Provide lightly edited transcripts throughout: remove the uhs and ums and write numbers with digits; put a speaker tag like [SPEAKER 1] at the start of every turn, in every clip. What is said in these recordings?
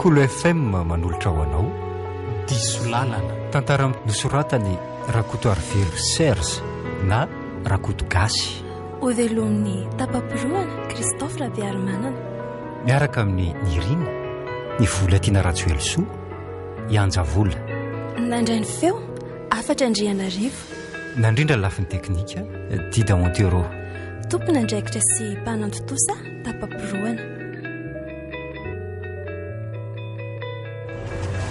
[SPEAKER 1] Kolo FM manolotra ho anao
[SPEAKER 2] Diso lalana.
[SPEAKER 1] Tantara nosoratan'i Rakotoarivelo Serge na Rakoto Gasy.
[SPEAKER 3] Hovelomin'i Tapa-pirohana Christophe Rabearimanana.
[SPEAKER 1] Miaraka amin'i Nirina, Ny Volatiana Rajoelisoa, i Anja Vola.
[SPEAKER 3] Nandray ny feo, Hafatra Andrianarivo.
[SPEAKER 1] Nandrindra ny lafiny teknika, Dida Montero.
[SPEAKER 3] Tompon'andraikitra sy mpanantontosa, Tapa-pirohana.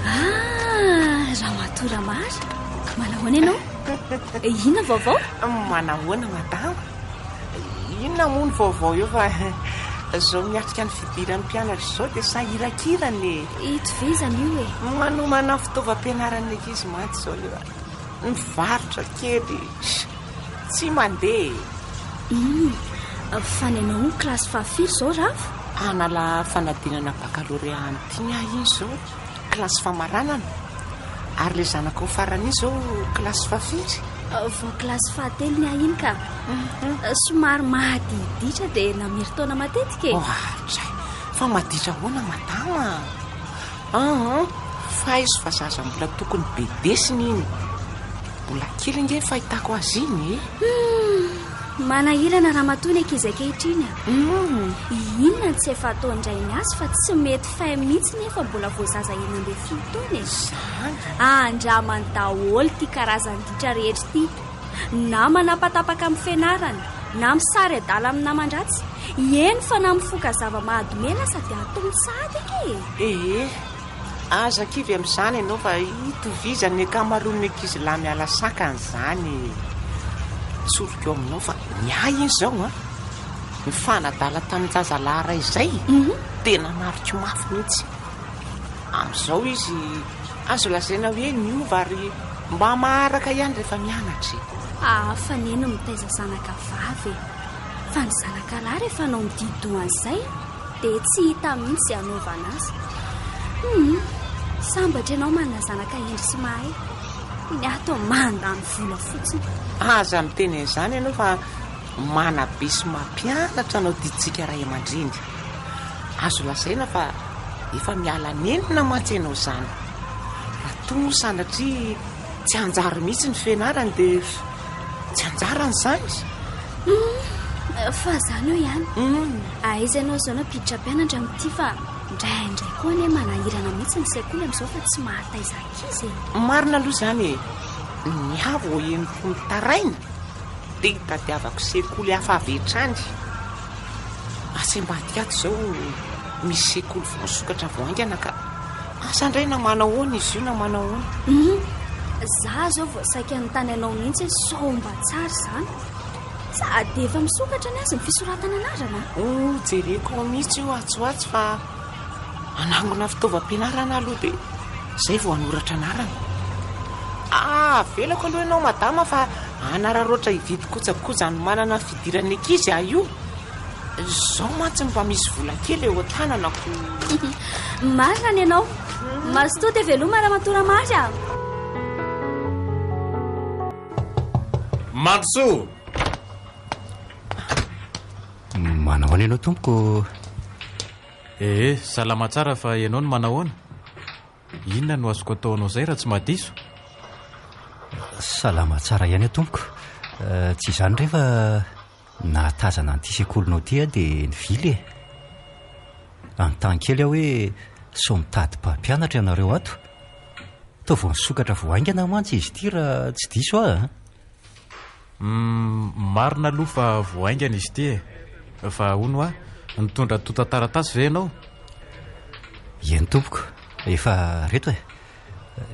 [SPEAKER 3] Ah, Ramatoa Ramary, manahoana ianao? Inona ny vaovao?
[SPEAKER 4] Manahoana madama? Inona moa ny vaovao eo fa izao miatrika ny fidiran'ny mpianatra izao dia sahirakirana e.
[SPEAKER 3] Itovizana io e.
[SPEAKER 4] Manomana fitaovam-pianaran'ny ankizy mantsy izao nefa mivarotra kely tsy mandeha e.
[SPEAKER 3] Hum, fa ny anao kilasy fahafiry izao Ravo?
[SPEAKER 4] Hanala fanadinana bakalorea amin'ity ny ahy iny izao, kilasy famaranana. Ary ilay zanakao farany iny izao kilasy fahafiry?
[SPEAKER 3] Vao kilasy fahatelo ny ahy iny ka. Somary mahadiditra dia namerin-taona matetika e.
[SPEAKER 4] Ohatray, fa maditra ahoana madama? Aa, faizo fa zaza mbola tokony bedesina iny. Mbola kely ange ny fahitako azy iny e.
[SPEAKER 3] Hum, manahirana ramatoa ny ankizy ankehitriny a.
[SPEAKER 4] Hum.
[SPEAKER 3] Inona no tsy efa ataon-drainy azy fa tsy mety fin mihitsy nefa mbola vao zaza 16 taona e.
[SPEAKER 4] Izany.
[SPEAKER 3] Andramany daholo ity karazan-ditra rehetra ity. Na manapatapaka amin'ny fianarana, na misary adala amin'ny naman-dratsy, eny fa na mifoka zava-mahadomela aza dia ataony sahady ange e!
[SPEAKER 4] Ee, aza kivy amin'izany ianao fa itovizan'ny ankamaroan'ny ankizilahy miala sakana izany e! Tsoriko aminao fa ny ahy iny izao an, nifanadala tamin-jazalahy iray izay, tena nariko mafy mihitsy. Amin'izao izy azo lazaina hoe niova ary mba maharaka ihany rehefa mianatra e.
[SPEAKER 3] Hafa anie ny mitaiza zanaka vavy e. Fa ny zanaka lahy rehefa hanao mididoha an'izay dia tsy hita mihitsy izay hanaovana azy. Hum, sambatra ianao manana zanaka hendry sy mahay. Ny ato mandany vola fotsiny.
[SPEAKER 4] Aza miteny an'izany ianao fa manabe sy mampianatra anao didintsika ray aman-dreny. Azo lazaina fa efa miala nenina mantsy ianao izany. Raha toa moa sanatria tsy hanjary mihitsy ny fianarany dia tsy anjarany izany.
[SPEAKER 3] Hum, fa izany eo ihany. Aiza ianao izao nampiditra mpianatra amin'ity fa indraindray koa anie manahirana mihitsy ny sekoly amin'izao fa tsy mahataiza ankizy e.
[SPEAKER 4] Marina aloha izany e. Ny ahy vao henoko mitaraina dia hitadiavako sekoly hafa avy hatrany. Atsy ambadika ato izao misy sekoly vao nisokatra vao haingana ka asa indray na manao ahoana izy io na manao ahoana.
[SPEAKER 3] Hum, za zao vao saika nitany anao mihitsy hoe sao mba tsara izany. Sady efa misokatra ny azy ny fisoratana anarana.
[SPEAKER 4] Oh, jereko ao mihitsy io atsy ho atsy fa hanangona fitaovam-pianarana aloha dia izay vao hanoratra anarana. Ah, avelako aloha ianao madama fa hanararaotra hividy kojakoja hanomanana ny fidiran'ny ankizy aho io. Izao mantsy mba misy vola kely eo an-tanana ko.
[SPEAKER 3] Marina ny anao. Mazotoa dia veloma ramatoa Ramary a.
[SPEAKER 5] Mandrosoa!
[SPEAKER 1] Manahoana ianao tompoko?
[SPEAKER 5] Ee, salama tsara fa ianao no manahoana? Inona no azoko atao anao izay raha tsy mahadiso?
[SPEAKER 1] Salama tsara ihany aho tompoko. Tsy izany re fa nahatazana an'ity sekolinao ity aho dia nivily e. Anontany kely aho hoe sao mitady mpampianatra ianareo ato? Toa vao nisokatra vao haingana mantsy izy ity raha tsy diso aho a.
[SPEAKER 5] Humm, marina aloha fa vao haingana izy ity e. Fa hono hoa, nitondra antontan-taratasy ve ianao?
[SPEAKER 1] Eny tompoko, efa reto e.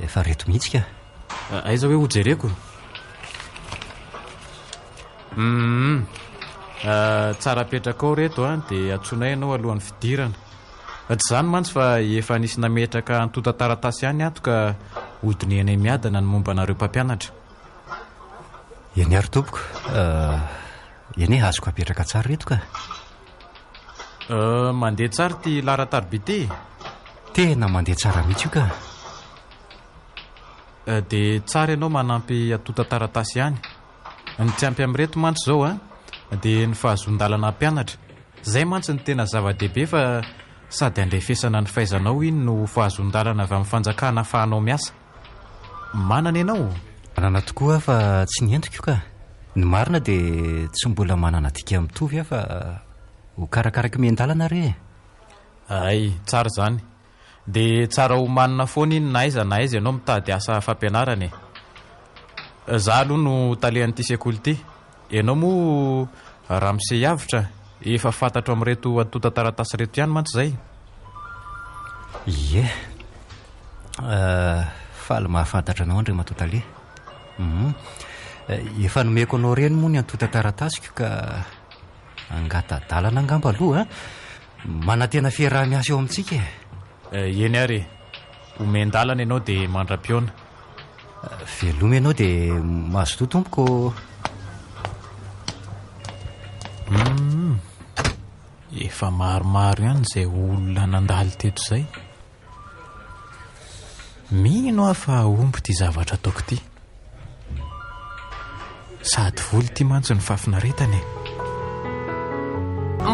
[SPEAKER 1] Efa reto mihitsy ka.
[SPEAKER 5] Aiza hoe hojereko? Humm, tsara apetraka ao reto an, dia antsoinay ianao alohan'ny fidirana. Tsy izany mantsy fa efa nisy nametraka antontan-taratasy ihany ato ka hodinihanay miadana ny momba anareo mpampianatra.
[SPEAKER 1] Eny ary tompoko, eny e, azoko apetraka tsara ireto ka.
[SPEAKER 5] Mandeha tsara ity laharan-tariby ity e?
[SPEAKER 1] Tena mandeha tsara mihitsy io ka.
[SPEAKER 5] Dia tsara ianao manampy antontan-taratasy ihany. Ny tsy ampy amin'ireto mantsy izao an, dia ny fahazoan-dalana hampianatra. Izay mantsy no tena zava-dehibe fa. Sady andrefesana ny fahaizanao iny no fahazoan-dalana avy amin'ny fanjakana ahafahanao miasa. Manana ianao?
[SPEAKER 1] Manana tokoa aho fa tsy ny entiko ka. Ny marina dia tsy mbola manana dika mitovy aho fa ho karakaraiko miandalana re e.
[SPEAKER 5] Hay, tsara izany. Dia tsara omanina foana iny na aiza na aiza ianao mitady asa fampianarana e. Za aloha no talehan'ity sekoly ity. Ianao moa ramose Iavotra, efa fantatro amin'ireto antontan-taratasy ireto ihany mantsy izay.
[SPEAKER 1] Ie. Faly mahafantatra anao Andriamatoa Tale. Hum. Efa nomeko anao ireny moa ny antontan-taratasiko ka angata-dalana angamba aloha. Manantena fiaraha-miasa eo amintsika e.
[SPEAKER 5] Eny ary e. Omen-dalana ianao dia mandra-pihaona.
[SPEAKER 1] Veloma ianao dia mazotoa tompoko ô.
[SPEAKER 5] Hum. Efa maromaro ihany izay olona nandalo teto izay. Mino aho fa hahomby ity zavatra ataoko ity. Sady vola ity mantsy no fahafinaretana e.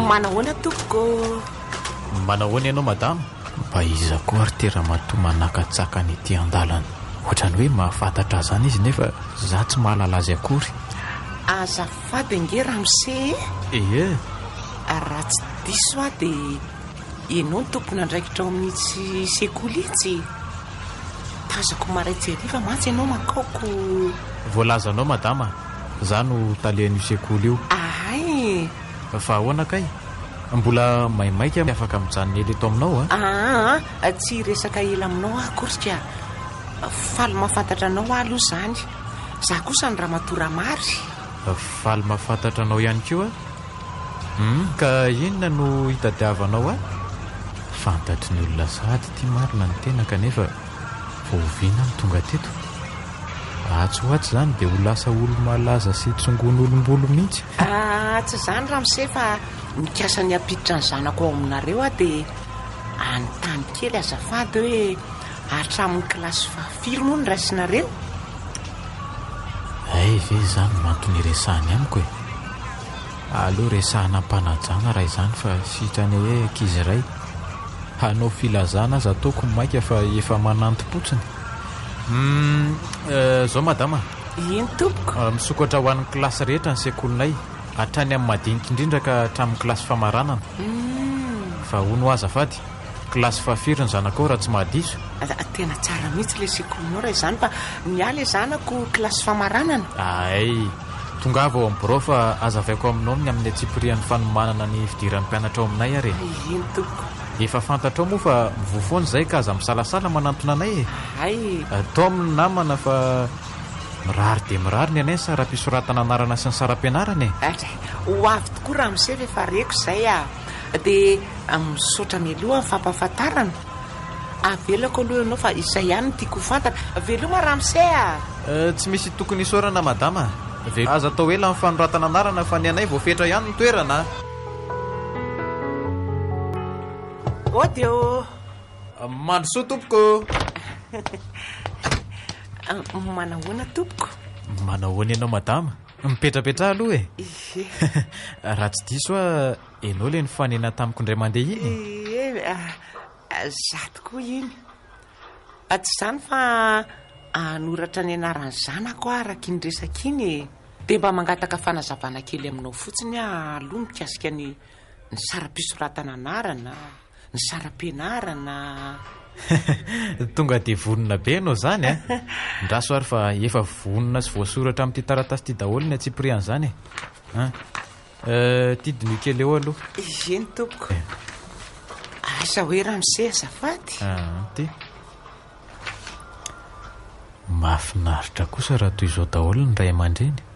[SPEAKER 4] Manahoana tompoko ô?
[SPEAKER 5] Manahoana ianao madama? Mba iza koa ary ity ramatoa manakatsakana ety an-dalana? Ohatran'ny hoe mahafantatra ahy izany izy nefa za tsy mahalala azy akory.
[SPEAKER 4] Azafady ange ramose e!
[SPEAKER 5] Ie.
[SPEAKER 4] Raha tsy diso aho dia ianao no tompon'andraikitra ao amin'itsy sekoly itsy e! Tazako marain-tsy hariva mantsy ianao mankao ko.
[SPEAKER 5] Voalazanao madama, za no talehan'io sekoly io.
[SPEAKER 4] Ahay!
[SPEAKER 5] Fa ahoana kay? Mbola maimaika afaka mijanona ela eto aminao a?
[SPEAKER 4] Aa, tsy hiresaka ela aminao aho akory ka. Faly mahafantatra anao aho aloha izany. Za kosa ny ramatoa Ramary.
[SPEAKER 5] Faly mahafantatra anao ihany koa aho. Hum, ka inona no hitadiavanao ahy? Fantatry ny olona sahady ity marina ny tena kanefa vao oviana no tonga teto? Atsy ho atsy izany dia ho lasa olo-malaza sy tsongon'olom-bolo mihitsy.
[SPEAKER 4] Ah, tsy izany ramose fa mikasa ny hampiditra ny zanako ao aminareo aho dia anontany kely azafady hoe hatramin'ny kilasy fahafiry moa no raisinareo?
[SPEAKER 5] Hay ve izany no antony iresahany amiko e? Aleo resahana am-panajana raha izany fa sitrany hoe ankizy iray. Hanao filazana aza ataoko maika fa efa manantim-potsiny. Humm, zao madama.
[SPEAKER 4] Eny tompoko.
[SPEAKER 5] Misokatra ho an'ny kilasy rehetra ny sekolinay, hatrany amin'ny madinika indrindra ka hatramin'ny kilasy famaranana. Fa hono hoa azafady, kilasy fahafiry ny zanakao raha tsy mahadiso?
[SPEAKER 4] Tena tsara mihitsy ilay sekolinao raha izany fa ny ahy ilay zanako kilasy famaranana.
[SPEAKER 5] Hay! Tongava ao amin'ny birao fa hazavaiko aminao ny amin'ny antsipirihan'ny fanomanana ny fidiran'ny mpianatra ao aminay ary e!
[SPEAKER 4] Eny tompoko.
[SPEAKER 5] Efa fantatrao moa fa mivoha foana izahay ka aza misalasala manantona anay e!
[SPEAKER 4] Hay!
[SPEAKER 5] Ataomy ny namana fa mirary dia mirary ny anay ny saram-pisoratana anarana sy ny saram-pianarana e!
[SPEAKER 4] Hay! Ho avy tokoa ramose fa efa reko izay a! Dia misaotra mialoha ny fampahafantarana. Avelako aloha ianao fa izay ihany no tiako ho fantatra. Veloma ramose a!
[SPEAKER 5] Tsy misy tokony hisaorana madama a! Aza atao ela ny fanoratana anarana fa ny anay voafetra ihany ny toerana a!
[SPEAKER 4] Ody ô!
[SPEAKER 5] Mandrosoa tompoko ô!
[SPEAKER 4] Manahoana tompoko?
[SPEAKER 5] Manahoana ianao madama? Mipetrapetraha aloha e!
[SPEAKER 4] Ie.
[SPEAKER 5] Raha tsy diso aho, ianao ilay nifanena tamiko indray mandeha iny e?
[SPEAKER 4] Ie, za tokoa iny. Tsy izany fa hanoratra ny anaran'ny zanako aho araka iny resaka iny e. Dia mba mangataka fanazavana kely aminao fotsiny aho aloha mikasika ny ny saram-pisoratana anarana, ny saram-pianarana.
[SPEAKER 5] Tonga dia vonona be ianao izany a! Ndraso ary fa efa vonona sy voasoratra amin'ity taratasy ity daholo ny antsipirian'izany e. An. Ity diniho kely eo aloha.
[SPEAKER 4] Eny tompoko. Asa hoe ramose azafady.
[SPEAKER 5] Ity. Mahafinaritra kosa raha toy izao daholo ny ray aman-dreny.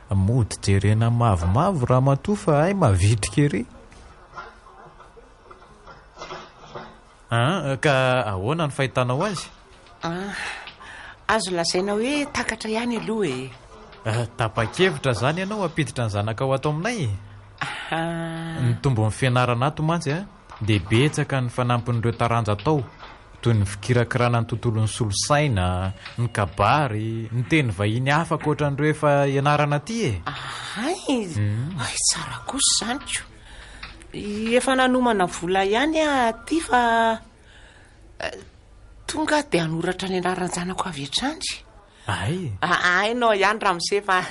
[SPEAKER 5] Mody jerena mavomavo ramatoa fa hay mavitrika ery. An, ka ahoana ny fahitanao azy?
[SPEAKER 4] Ah, azo lazaina hoe takatra ihany aloha e.
[SPEAKER 5] Ah, tapa-kevitra izany ianao hampiditra ny zanakao ato aminay e? Ny tombon'ny fianarana ato mantsy a, dia betsaka ny fanampin'ireo taranja atao, toy ny fikirakirana ny tontolon'ny solosaina, ny kabary, ny teny vahiny hafa ankoatran'ireo efa ianarana aty e.
[SPEAKER 4] Hay, hay tsara kosa izany ko. Efa nanomana vola ihany aho aty fa tonga aho dia hanoratra ny anaran-janako avy hatrany.
[SPEAKER 5] Ay!
[SPEAKER 4] Hainao ihany ramose fa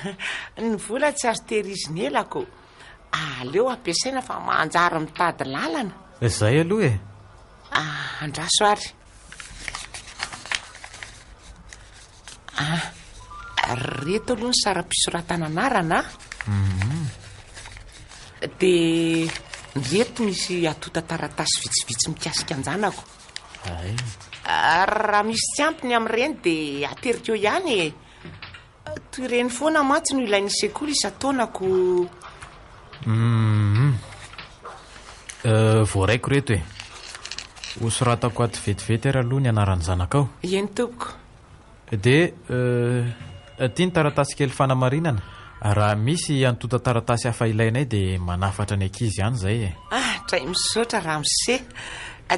[SPEAKER 4] ny vola tsy azo tehirizina ela ko. Aleo ampiasaina fa manjary mitady lalana.
[SPEAKER 5] Izay aloha e!
[SPEAKER 4] Andraso ary. Ah, reto aloha ny saram-pisoratana anarana.
[SPEAKER 5] Mhm.
[SPEAKER 4] Dia reto misy antontan-taratasy vitsivitsy mikasika an-janako.
[SPEAKER 5] Ay.
[SPEAKER 4] Ah, raha misy tsy ampy ny amin'ireny dia ateriko eo ihany e. Toy ireny foana mantsy no ilain'ny sekoly isan-taona ko.
[SPEAKER 5] Mhm. Euh, voaraiko reto e. Hosoratako ato vetivety ary aloha ny anaran'ny zanakao.
[SPEAKER 4] Eny tompoko.
[SPEAKER 5] Dia euh, ity ny taratasy kely fanamarinana. Raha misy antontan-taratasy hafa ilainay dia manafatra ny ankizy ihany izay e.
[SPEAKER 4] Ah, dray misaotra ramose.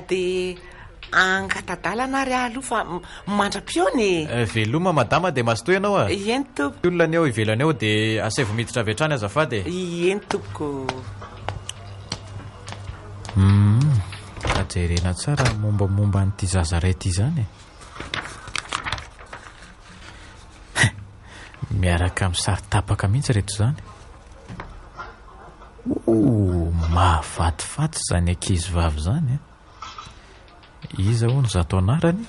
[SPEAKER 4] Dia angata-dalana ary aho aloha fa mandra-pihaona e.
[SPEAKER 5] Eh, veloma madama dia mazotoa ianao a.
[SPEAKER 4] Eny tompoko.
[SPEAKER 5] Olona ny ao ivelany ao dia asaivo miditra avy hatrany azafady
[SPEAKER 4] e. Eny tompoko.
[SPEAKER 5] Hum, ka jerena tsara ny mombamomba an'ity zaza iray ity izany e. Miaraka amin'ny sary tapaka mihitsy ireto izany. Oh, mahafatifaty izany ankizivavy izany a. Iza hono izato anarany?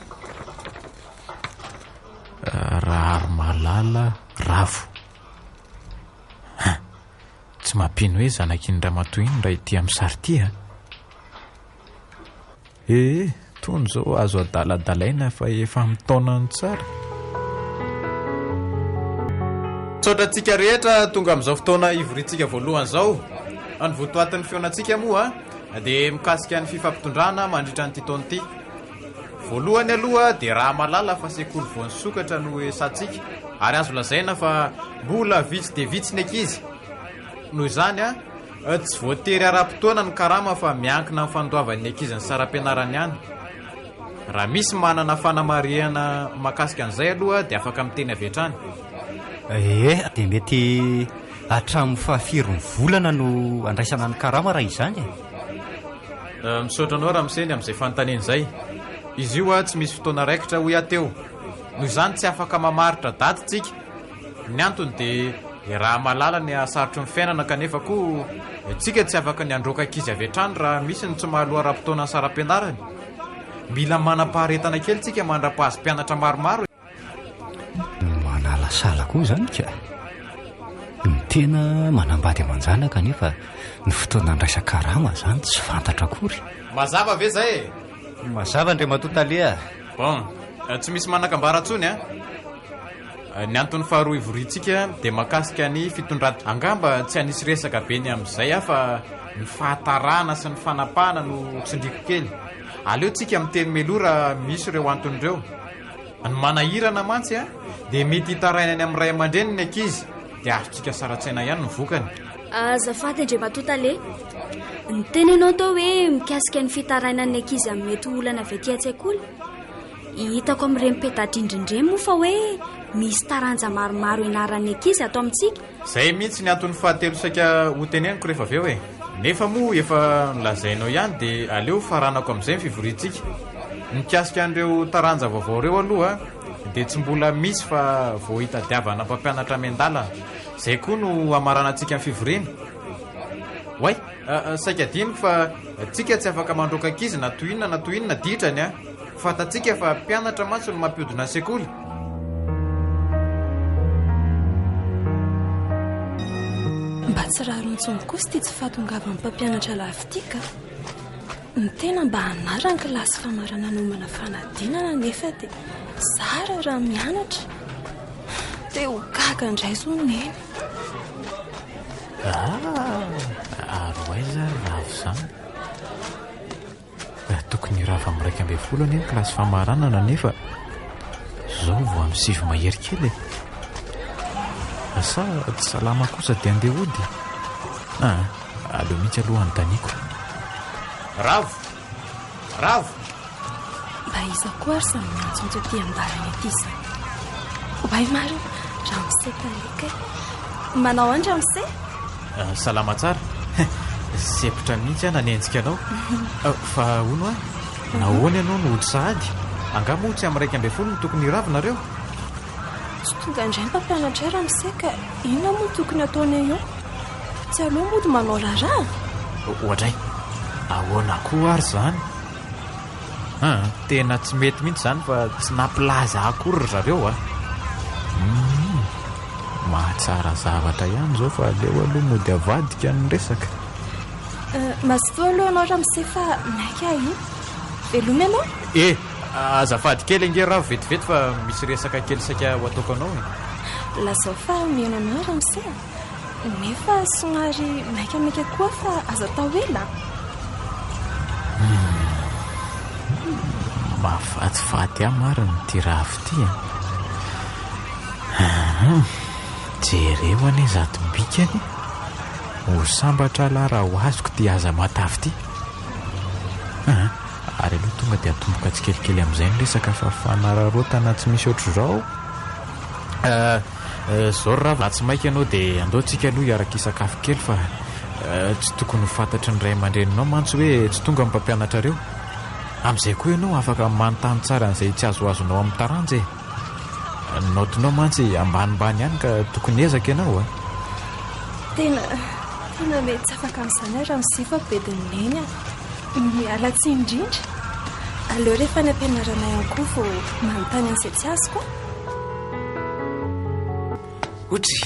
[SPEAKER 5] Raharimalala Ravo. Ha, tsy mampino hoe zanak'iny ramatoa iny raha ity amin'ny sary ity a. Ee, tony izao azo adaladalaina fa efa amin'ny taonany tsara. Misaotra antsika rehetra tonga amin'izao fotoana ivoriantsika voalohany izao. Ny votoatin'ny fihaonantsika moa dia mikasika ny fifampitondrana mandritra an'ity taona ity. Voalohany aloha dia raha mahalala fa sekoly vao nisokatra no esantsika ary azo lazaina fa mbola vitsy dia vitsy ny ankizy. Noho izany, tsy voatery ara-potoana ny karama fa miankina amin'ny fandoavan'ny ankizy ny saram-pianarany ihany. Raha misy manana fanamarihana mahakasika an'izay aloha dia afaka miteny avy hatrany.
[SPEAKER 1] Ee, dia mety hatramin'ny fahafirin'ny volana no andraisana ny karama raha izany e?
[SPEAKER 5] Misaotra anao ramose ny amin'izay fanontaniana izay. Izy io tsy misy fotoana raikitra hoy aho teo. Noho izany tsy afaka mamaritra daty tsika. Ny antony dia iaraha-mahalala ny hasarotry ny fiainana kanefa koa tsika tsy afaka ny handroaka ankizy avy hatrany raha misy ny tsy mahaloa ara-potoana ny saram-pianarany. Mila manam-paharetana kely tsika mandra-pahazo mpianatra maromaro e.
[SPEAKER 1] Manalasala koa izany ka. Ny tena manambady aman-janaka nefa ny fotoana andraisan-karama izany tsy fantatra akory.
[SPEAKER 5] Mazava ve izay e?
[SPEAKER 1] Mazava Andriamatoa Tale a!
[SPEAKER 5] Bon, tsy misy manan-kambara intsony an! Ny antony faharoa ivoriantsika dia mahakasika ny fitondran-. Angamba tsy hanisy resaka be ny amin'izay aho fa ny fahatarana sy ny fanapahana no tsindriako kely. Aleo tsika miteny meloa raha misy ireo antony ireo. Ny manahirana mantsy dia mety hitaraina any amin'ny ray aman-dreny ny ankizy dia azontsika sara-tsaina ihany ny vokany.
[SPEAKER 3] Azafady Andriamatoa Tale. Niteny ianao teo hoe mikasika ny fitarainan'ny ankizy amin'ny mety ho olana avy aty an-tsekoly. Hitako amin'ireny peta-drindrina ireny moa fa hoe misy taranja maromaro ianaran'ny ankizy ato amintsika.
[SPEAKER 5] Izay mihitsy ny antony fahatelo saika hoteneniko rehefa avy eo e! Nefa moa efa nolazainao ihany dia aleo faranako amin'izay ny fivoriantsika. Mikasika an'ireo taranja vaovao ireo aloha dia tsy mbola misy fa vao hitadiavana mpampianatra miandalana. Izay koa no hamaranantsika ny fivoriana. Oay! Saika adinoko fa tsika tsy afaka mandroaka ankizy na toy inona na toy inona ditrany a! Fantatsika fa mpianatra mantsy no mampiodina ny sekoly.
[SPEAKER 6] Mba tsy rariny intsony kosa ity tsy fahatongavan'ny mpampianatra lafy ity ka. Ny tena mba hanara ny kilasy famaranana omana fanadinana nefa dia zara raha mianatra. Te ho gaga indray izao neny.
[SPEAKER 5] Ah, ary ho aiza ary Ravo izany? Tokony hirava amin'ny 11 anie ny kilasy famaranana nefa izao vao amin'ny sivy mahery kely e. Sa tsy salama kosa dia andeha hody? Ah, aleo mihitsy aloha anontaniako. Ravo! Ravo!
[SPEAKER 6] Mba iza koa ary izany miantsoantso aty an-dalana ety izany? Oay marina, ramose tale kay. Manao ahoana ramose?
[SPEAKER 5] Salama tsara. Sempotra mihitsy aho nanenjika anao. Fa hono hoa, nahoana ianao no hody sahady? Angaha moa tsy amin'ny 11 no tokony hirava nareo?
[SPEAKER 6] Tsy tonga indray ny mpampianatray ramose ka inona moa no tokony hataonay eo? Tsy aleo mody manao raharaha?
[SPEAKER 5] Oadray, ahoana koa ary izany? Aa, tena tsy mety mihitsy izany fa tsy nampilaza ahy akory ry zareo a! Humm, mahatsara zavatra ihany izao fa aleo aloha mody avadika ny resaka.
[SPEAKER 6] Mazotoa aloha ianao ramose fa maika aho io. Veloma ianao?
[SPEAKER 5] Eh! Azafady kely ange Ravo vetivety fa misy resaka kely saika ho ataoko anao e.
[SPEAKER 6] Lazao fa mihaino anao ramose a! Nefa somary maikamaika koa fa aza atao ela a!
[SPEAKER 5] Humm! Mahafatifaty ahy marina ity Ravo ity a! Humm! Jereo anie izato bikany e! Ho sambatra lahy raha ho azoko ity haza matavy ity. Aa, ary aleo tonga dia atomboka tsikelikely amin'izay ny resaka fa fanararaotana tsy misy ohatr'izao. Zao ry Ravo, raha tsy maika ianao dia andao tsika aloha hiaraka hisakafo kely fa tsy tokony ho fantatry ny ray aman-dreninao mantsy hoe tsy tonga ny mpampianatrareo. Amin'izay koa ianao afaka manontany tsara an'izay tsy azoazonao amin'ny taranja e. Ny naotinao mantsy ambanimbany ihany ka tokony hiezaka ianao a!
[SPEAKER 6] Tena, tena mety tsy afaka amin'izany aho ramose fa bedin'i Neny a! Miala tsiny indrindra. Aleo rehefa any am-pianarana ihany koa vao manontany an'izay tsy azoko a!
[SPEAKER 4] Ohatry,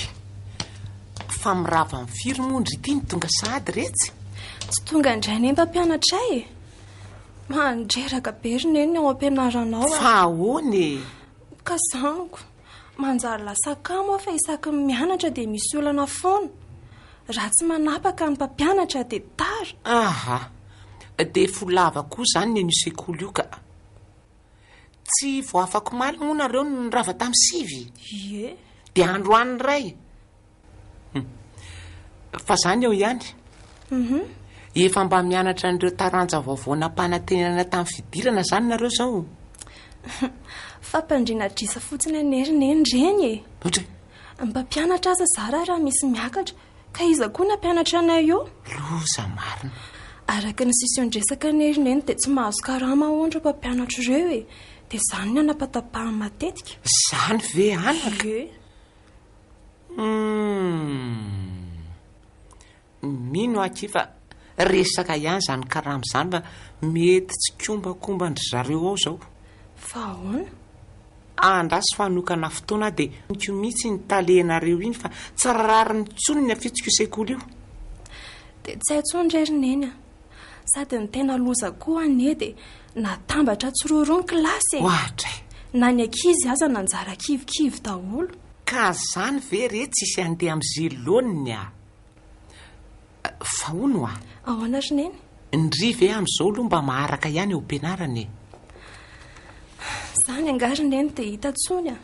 [SPEAKER 4] fa mirava amin'ny firy moa ndry ity no tonga sahady retsy?
[SPEAKER 6] Tsy tonga indray anie mpampianatra ahy e! Mandreraka be ry neny ny ao am-pianarana ao a.
[SPEAKER 4] Fa ahoana e?
[SPEAKER 6] Ka zaniko, manjary lasa kamo aho fa isaky ny mianatra dia misy olana foana. Raha tsy manapaka ny mpampianatra dia tara.
[SPEAKER 4] Aha, dia fo lava koa izany ny an'io sekoly io ka. Tsy vao afak'omaly moa nareo no nirava tamin'ny sivy?
[SPEAKER 6] Ie.
[SPEAKER 4] Dia androany indray? Hum. Fa zany eo ihany.
[SPEAKER 6] Mhm.
[SPEAKER 4] Efa mba mianatra an'ireo taranja vaovao nampanantenana tamin'ny fidirana zany nareo zao?
[SPEAKER 6] Fampandriana adrisa fotsiny anie ry neny ireny e.
[SPEAKER 4] Ohatra
[SPEAKER 6] hoe? Ny mpampianatra aza zara raha misy miakatra, ka iza koa no hampianatra anay eo?
[SPEAKER 4] Loza marina.
[SPEAKER 6] Araka ny sision-dresaka anie ry neny dia tsy mahazo karama hono ireo mpampianatra ireo e. Dia izany no anapatapahany matetika.
[SPEAKER 4] Izany ve anaka?
[SPEAKER 6] Ie.
[SPEAKER 4] Humm. Mino aho akia fa resaka ihany izany karama izany fa mety tsikombakomban-dry zareo ao izao.
[SPEAKER 6] Fa ahoana?
[SPEAKER 4] Andraso fa hanokana fotoana aho dia amiko mihitsy iny talenareo iny fa tsy rariny intsony ny afitsiko io sekoly io.
[SPEAKER 6] Dia tsy hay intsony re ry Neny a! Sady ny tena loza koa anie dia natambatra tsiroaroa ny kilasy e!
[SPEAKER 4] Oadray!
[SPEAKER 6] Na ny ankizy aza nanjara kivikivy daholo.
[SPEAKER 4] Ka zany ve re tsisy handeha am'ze laoniny a! Fa hono a!
[SPEAKER 6] Ahoana ry Neny?
[SPEAKER 4] Ndry ve am'zao aloha mba maharaka ihany eo am-pianarana e?
[SPEAKER 6] Zany angaha ry Neny dia hita tsony a!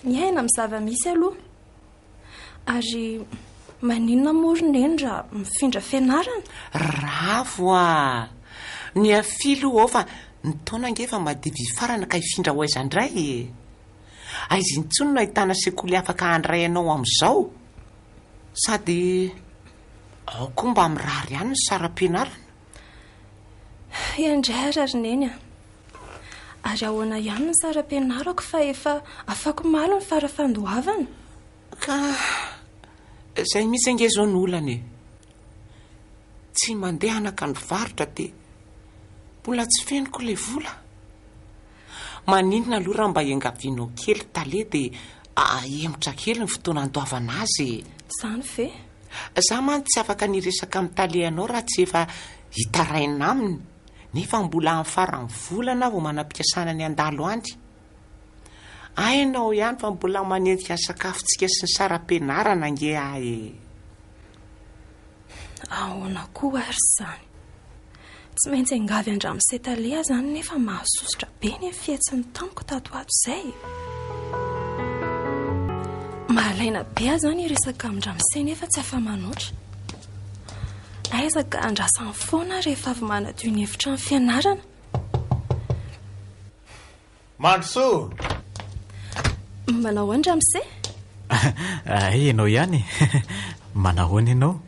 [SPEAKER 6] Miaina amin'ny zava-misy aloha. Ary maninona moa ry Neny raha mifindra fianarana?
[SPEAKER 4] Ravo a! Miafia aloha ao fa ny taona ange efa madivy hifarana ka hifindra ho aiza indray e? Aiza intsony no ahitana sekoly afaka handray anao amin'izao? Sady ao koa mba mirary ihany ny saram-pianarana.
[SPEAKER 6] Eny indray ary ry Neny a! Ary ahoana ihany ny saram-pianarako fa efa afakomaly ny fara-fandoavana?
[SPEAKER 4] Ka izay mihitsy ange izao no olana e! Tsy mandeha anaka ny varotra dia mbola tsy fenoko ilay vola. Maninona aloha raha mba iangavianao kely tale dia ahemotra kely ny fotoana andoavana azy e!
[SPEAKER 6] Izany ve?
[SPEAKER 4] Za mantsy tsy afaka ny hiresaka amin'ny talehanao raha tsy efa hitaraina aminy, nefa mbola amin'ny faran'ny volana aho vao manam-pikasana ny handalo any. Hainao ihany fa mbola manenjika ny sakafontsika sy ny saram-pianarana ange aho e!
[SPEAKER 6] Ahoana koa ary izany? Tsy maintsy hiangavy an-dRamose tale aho izany nefa mahasosotra be ny fihetsiny tamiko tato ho ato izay e! Mahalaina be aho izany hiresaka amin-dRamose nefa tsy afa-manoatra. Aiza ka andrasany foana aho rehefa avy manadio ny efitrano fianarana.
[SPEAKER 5] Mandrosoa!
[SPEAKER 6] Manao ahoana Ramose?
[SPEAKER 5] Hay ianao ihany. Manao ahoana ianao?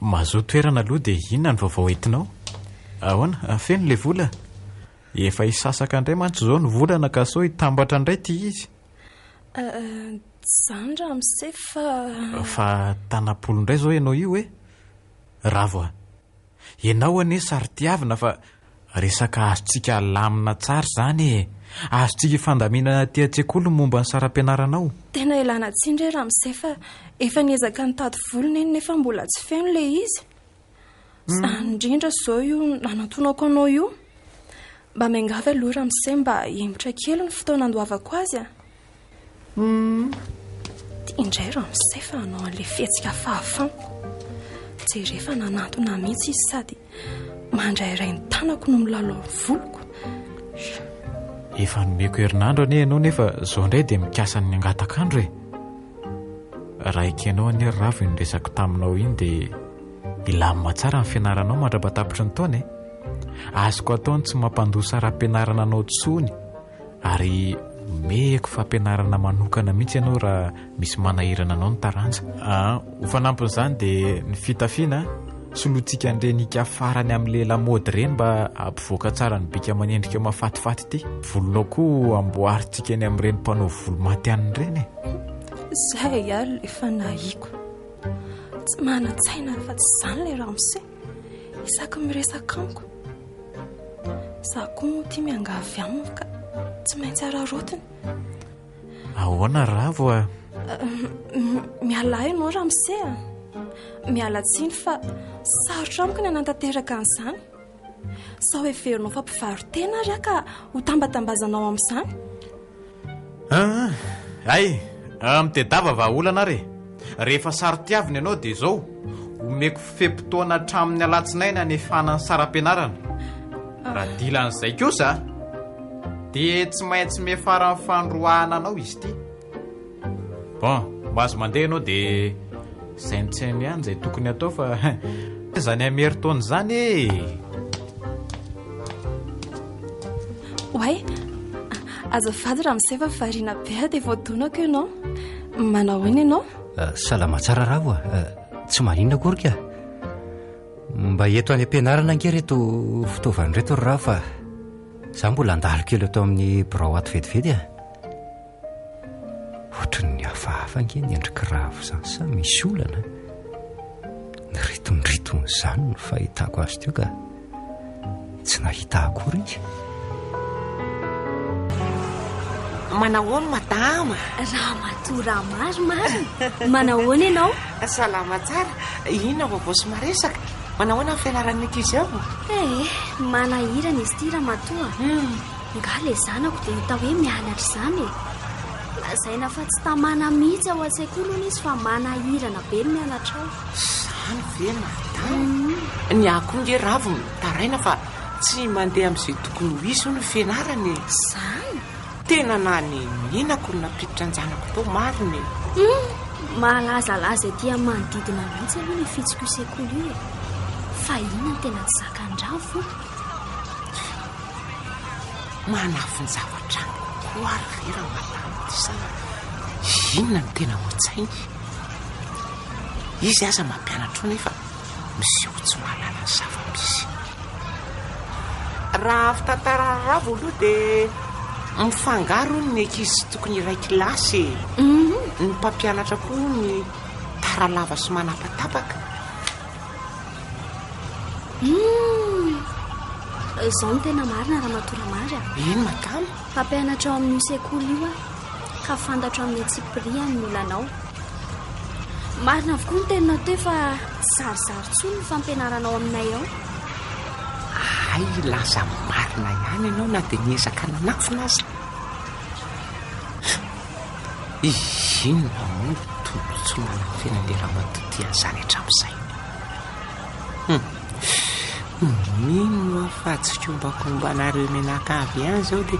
[SPEAKER 5] Mazoa toerana aloha dia inona ny vaovao entinao? Ahoana, feno ilay vola? Efa hisasaka indray mantsy izao ny volana ka sao hitambatra indray ity izy.
[SPEAKER 6] Tsy izany ramose fa.
[SPEAKER 5] Fa tanam-polo indray izao ianao io e! Ravo a! Ianao anie saro-tiavina fa resaka azontsika alamina tsara izany e! Azontsika ifandaminana aty an-tsekoly ny momba ny saram-pianaranao.
[SPEAKER 6] Tena ilana tsiny re ramose fa efa niezaka nitady vola neny nefa mbola tsy feno ilay izy. Izany indrindra izao io nanantonako anao io. Mba miangavy aloha ramose mba hihemotra kely ny fotoana andoavako azy a. Humm. Ty indray ramose fa hanao an'ilay fihetsika hafahafa amiko. Jereo fa nanantona ahy mihitsy izy sady mandrairay ny tanako no milalao ny voloko.
[SPEAKER 5] Efa nomeko herinandro anie ianao nefa izao indray dia mikasa ny hangatak'andro e. Raha ekenao anie ry Ravo iny resako taminao iny dia hilamina tsara ny fianaranao mandra-patapitry ny taona e. Azoko atao ny tsy mampandoa saram-pianarana anao tsony ary omeko fampianarana manokana mihitsy ianao raha misy manahirana anao ny taranja. Ah, ho fanampin'izany dia ny fitafiana solointsika an'ireny hika farany amin'ilay lamaody ireny mba hampivoaka tsara ny bika aman'endrika mahafatifaty ity. Volonao koa amboarintsika eny amin'ireny mpanao volo matihanina ireny e.
[SPEAKER 6] Izay ary ilay fanahiako. Tsy manan-tsaina afa-tsy izany ilay ramose. Isaky ny miresaka amiko. Izaho koa moa tia miangavy aminy ka tsy maintsy araraotiny.
[SPEAKER 5] Ahoana Ravo a?
[SPEAKER 6] Miala ahy ianao ramose a. Miala tsiny fa sarotra amiko ny hanatanteraka an'izany. Sao heverinao fa mpivaro-tena ary aho ka ho tambatambazanao amin'izany?
[SPEAKER 5] Ah, hay, ah, mitedava vahaolana ary e. Rehefa saro-tiavina ianao dia izao, omeko fe-potoana hatramin'ny alatsinainy hanefana ny saram-pianarana. Raha dilan'izay kosa, dia tsy maintsy miafara amin'ny fandroahana anao izy ity. Bon, mahazo mandeha ianao dia saintsaino ihany izay tokony hatao fa izany hamerin-taona izany e!
[SPEAKER 6] Oay, azafady ramose fa variana be aho dia voadonako ianao. Manao ahoana ianao?
[SPEAKER 1] Eh, salama tsara Ravo a. Eh, tsy maninona akory ka. Mba eto any am-pianarana ange ireto fitaovana ireto ry Ravo fa za mbola handalo kely eto amin'ny birao ato vetivety a. Ohatran'ny hafahafa ange ny endrik'i Ravo izany sa misy olana? Niritonritony izany no fahitako azy teo ka tsy nahita akory izy.
[SPEAKER 4] Manahoana madama?
[SPEAKER 3] Ramatoa Ramary marina. Manahoana ianao?
[SPEAKER 4] Salama tsara. Inona vaovao sy maresaka? Manahoana ny fianaran'ny ankizy ao?
[SPEAKER 3] Eh, manahirana izy ity ramatoa. Hmm. Nga le zanako dia hita hoe mianatra izany e! Lazaina fa tsy tamana mihitsy ao an-tsekoly hono izy fa manahirana be ny mianatra ao.
[SPEAKER 4] Izany ve madama? Ny ahy koa nge Ravo mitaraina fa tsy mandeha amin'izay tokony ho izy hono ny fianarany e!
[SPEAKER 3] Izany?
[SPEAKER 4] Tena nanenenako ny nampiditra an-janako tao marina e!
[SPEAKER 3] Hum! Mahalazalaza ety amin'ny manodidina mihitsy aloha ilay fitsiko io sekoly io e! Fa inona no tena tsy zakan-dRavo?
[SPEAKER 4] Manafin-javatra amiko koa ary ve ramadama ity sa inona no tena ao an-tsainy? Izy aza mampianatra ao nefa miseho tsy mahalala ny zava-misy. Raha fitantarana Ravo aloha dia mifangaro hono ny ankizy tsy tokony hiray kilasy e. Ny mpampianatra koa hono tara lava sy manapatapaka.
[SPEAKER 3] Humm! Izao no tena marina Ramatoa Ramary a!
[SPEAKER 4] Eny madama.
[SPEAKER 3] Mpampianatra ao amin'io sekoly io aho, ka fantatro amin'ny antsipiriany ny olanao. Marina avokoa ny teninao teo fa tsy zarizary intsony ny fampianarana ao aminay ao.
[SPEAKER 4] Hay hilaza ny marina ihany ianao na dia niezaka nanafina aza. Inona moa no tombontsoa nanafenan'ilay ramatoa ity an'izany hatramin'izay? Hum. Mino aho fa tsikombakombanareo mianakavy ihany izao dia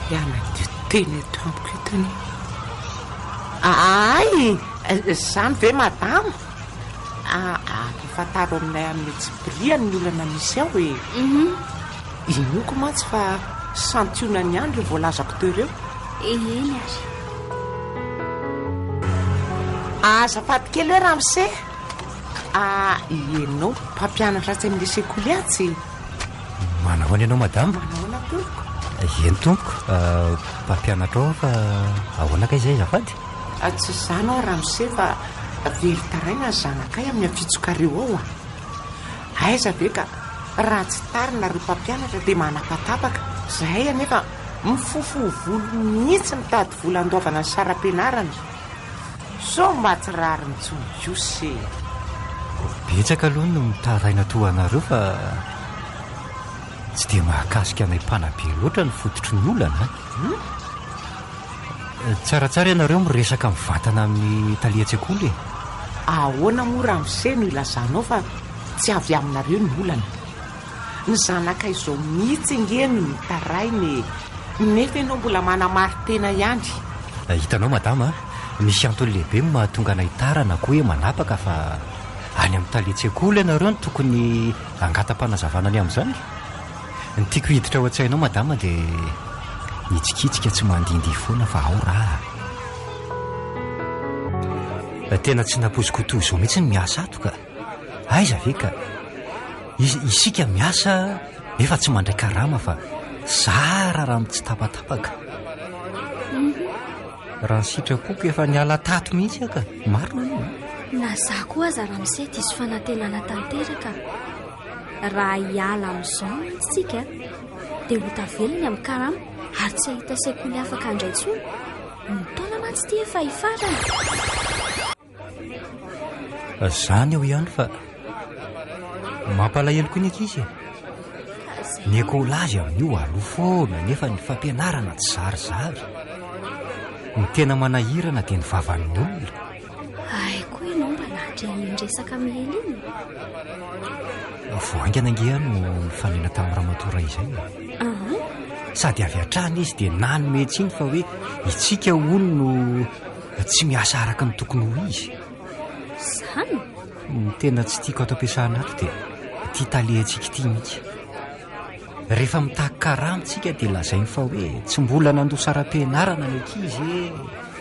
[SPEAKER 4] te hanadio tena eto amiko eto anie. Ay! Izany ve madama? Ampahafantaro aminay amin'ny antsipiriany ny olana misy ao e.
[SPEAKER 3] Mhm.
[SPEAKER 4] Inoako mantsy fa santionany ihany ireo voalazako teo ireo.
[SPEAKER 3] Eny ary.
[SPEAKER 4] Azafady kely hoe ramose. Ah, ianao mpampianatra atsy amin'ilay sekoly atsy e?
[SPEAKER 1] Manahoana ianao madama?
[SPEAKER 4] Manahoana tompoko?
[SPEAKER 1] Eny tompoko, mpampianatra ao aho fa ahoana kay izay azafady?
[SPEAKER 4] Tsy izany aho ramose fa very taraina ny zanakay amin'ny afitsokareo ao a! Aiza ve ka raha tsy tara nareo mpampianatra dia manapatapaka, zahay anefa mifofoho volo mihitsy mitady vola handoavana ny saram-pianarana. Sao mba tsy rariny intsony kosa e!
[SPEAKER 1] Betsaka aloha no mitaraina toa anareo fa tsy dia mahakasika anay mpanabe loatra ny fototry ny olana an! Tsaratsara ianareo miresaka mivantana amin'ny tale an-tsekoly e!
[SPEAKER 4] Ahoana moa ramose no ilazanao fa tsy avy aminareo ny olana? Ny zanakay izao mihitsy ange no mitaraina e! Nefa ianao mbola manamari-tena ihany.
[SPEAKER 1] Hitanao madama a, misy antony lehibe no mahatonga anay tara na koa hoe manapaka fa any amin'ny talen-tsekoly ianareo no tokony hangata-panazavana ny amin'izany. Ny tiako hiditra ao an-tsainao madama dia ny hitsikitsika tsy mandihindihy foana fa ao raha. Tena tsy nampoiziko ho toy izao mihitsy ny miasa ato ka. Aiza ve ka. Isika miasa nefa tsy mandray karama fa zara raha mitsitapatapaka. Raha ny sitrapoko efa niala tato mihitsy aho ka. Marina io.
[SPEAKER 3] Na za koa aza ramose diso fanantenana tanteraka. Raha hiala amin'izao mantsy tsika dia ho tavela ny amin'ny karama ary tsy hahita sekoly afaka handray intsony. Ny taona mantsy ity efa hifarana.
[SPEAKER 1] Zany eo ihany fa mampalahelo koa ny ankizy e. Ny ekolazy amin'io aloha foana nefa ny fampianarana tsy zarizary. Ny tena manahirana dia ny vavan'ny olona.
[SPEAKER 3] Hay koa ianao mba nandre an'iny resaka miely iny.
[SPEAKER 1] Vao haingana ange aho no nifanena tamin'ny ramatoa iray izay e. Sady avy hatrany izy dia nanome tsiny fa hoe itsika hono no Tsy miasa araka ny tokony ho izy.
[SPEAKER 3] Izany?
[SPEAKER 1] Ny tena tsy tiako ato am-piasana ato dia ity talehantsika ity mihitsy. Rehefa mitaky karama isika dia lazainy fa hoe tsy mbola nandoa saram-pianarana ny ankizy e.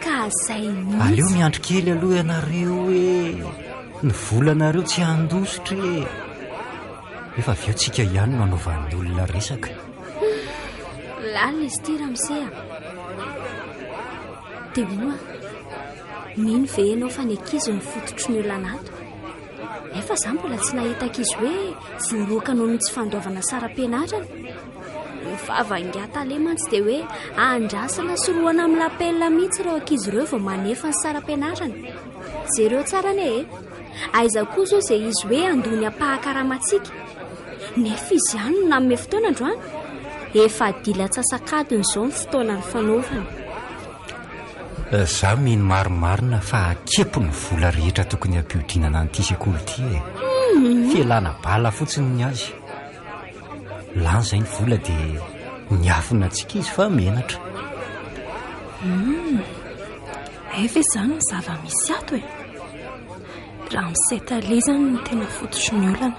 [SPEAKER 3] Ka izay mihitsy.
[SPEAKER 1] Aleo miandry kely aloha ianareo e. Ny volanareo tsy handositra e. Nefa avy eo tsika ihany no anaovan'ny olona resaka.
[SPEAKER 3] Lalina izy ity ramose a. Dia hono aho, mino ve ianao fa ny ankizy no fototry ny olana ato? Nefa izaho mbola tsy nahita ankizy hoe voaroaka noho ny tsy fandoavana saram-pianarana. Ny vava ingahy tale mantsy dia hoe andrasana sorohana amin'ny lapelina mihitsy ireo ankizy ireo vao manefa ny saram-pianarana. Jereo tsara anie e! Aiza koa izao izay izy hoe handoa ny ampahakaramantsika? Nefa izy ihany no nanome fotoana androany. Efa dila antsasak'adiny izao ny fotoana nifanaovana.
[SPEAKER 1] Za mino marimarina fa akepo ny vola rehetra tokony hampiodinana an'ity sekoly ity e. Fialana bala fotsiny ny azy. Lany izay ny vola dia niafina antsika izy fa menatra.
[SPEAKER 6] Hum, hay ve izany ny zava-misy ato e? Ramose tale izany no tena fototry ny olana.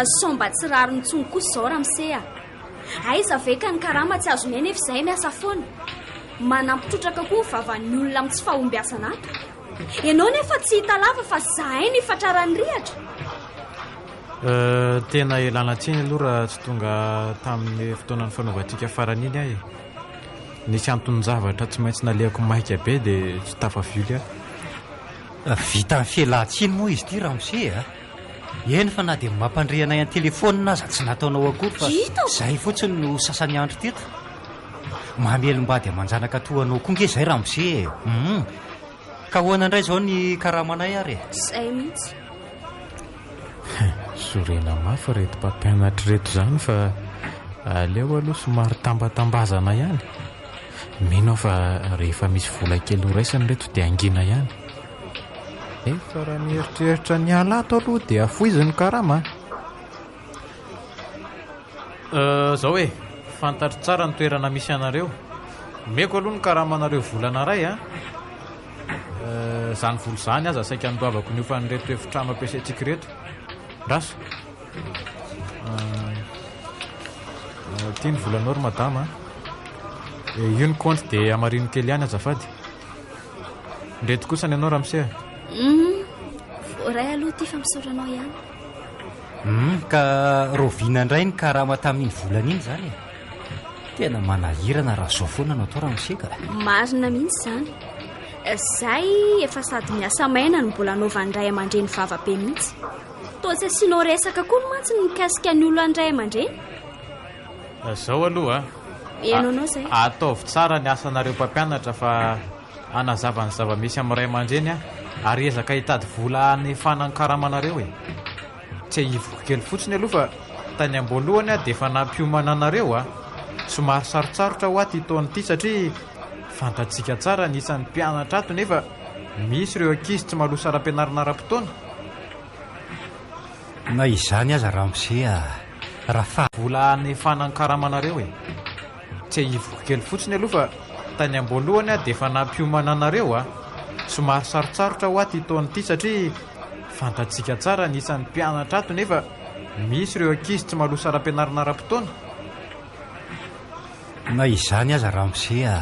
[SPEAKER 3] Sao mba tsy rariny intsony kosa izao ramose a! Aiza ve ka ny karama tsy azonay nefa izahay miasa foana? Manampy trotraka koa ny vavan'ny olona amin'ny tsy fahombiazana ato. Ianao nefa tsy hita lava fa zahay no ifatraran'ny rihatra.
[SPEAKER 5] Euh, tena ialana tsiny aloha raha tsy tonga tamin'ny fotoana nifanaovantsika farany iny aho e. Nisy anton-javatra tsy maintsy nalehako maika be dia tsy tafavioly aho.
[SPEAKER 1] Vitan'ny fialan-tsiny moa izy ity ramose a! Eny fa na dia mampandre anay an-telefaonina aza tsy nataonao akory fa izay fotsiny no sasany andro teto. Mamelom-bady aman-janaka toa anao koa nge izay ramose e! Hum. Ka ahoana indray izao ny karamanay ary e?
[SPEAKER 3] Izay mihitsy.
[SPEAKER 5] Sorena mafy ireto mpampianatra ireto izany fa aleo aloha somary tambatambazana ihany. Mino aho fa rehefa misy vola kely horaisina ireto dia hangina ihany. Nefa raha mieritreritra ny hiala ato aloha dia afoizo ny karama a. Euh, zao e, fantatro tsara ny toerana misy anareo. Omeko aloha ny karamanareo volana iray a. Euh, zany vola izany aza saika andoavako ny hofan'ireto efitrano ampiasaintsika ireto. Ndraso. Euh, ity ny volanao ry madama a. Io ny kaonty dia hamarino kely ihany azafady. Ndreto kosa ny anao ramose a.
[SPEAKER 3] Hum, voaray aloha ity fa misaotra anao ihany.
[SPEAKER 1] Hum, ka rahoviana indray ny karama tamin'iny volana iny izany e? Tena manahirana raha izao foana no atao ramose ka.
[SPEAKER 3] Marina mihitsy izany. Zay efa sady miasa maina no mbola anaovan'ny ray aman-dreny vava be mihitsy. Toa tsy asianao resaka akory mantsy ny mikasika ny olan'ny ray aman-dreny.
[SPEAKER 5] Zao aloha a.
[SPEAKER 3] Heno anao zay.
[SPEAKER 5] Ataovy tsara ny asanareo mpampianatra fa hanazava ny zava-misy amin'ny ray aman-dreny aho ary hiezaka hitady vola hanefana ny karamanareo e. Tsiahiviko kely fotsiny aloha fa tany am-boalohany aho dia efa nampiomana anareo a. Somary sarotsarotra ho ahy ity taona ity satria fantatsika tsara ny isan'ny mpianatra ato nefa misy ireo ankizy tsy mahaloa saram-pianarana ara-potoana.
[SPEAKER 1] Na izany aza ramose a, raha fa.
[SPEAKER 5] Vola hanefana ny karamanareo e. Tsiahiviko kely fotsiny aloha fa tany am-boalohany aho dia efa nampiomana anareo a. Somary sarotsarotra ho ahy ity taona ity satria fantatsika tsara ny isan'ny mpianatra ato nefa misy ireo ankizy tsy mahaloa saram-pianarana ara-potoana.
[SPEAKER 1] Na izany aza ramose a,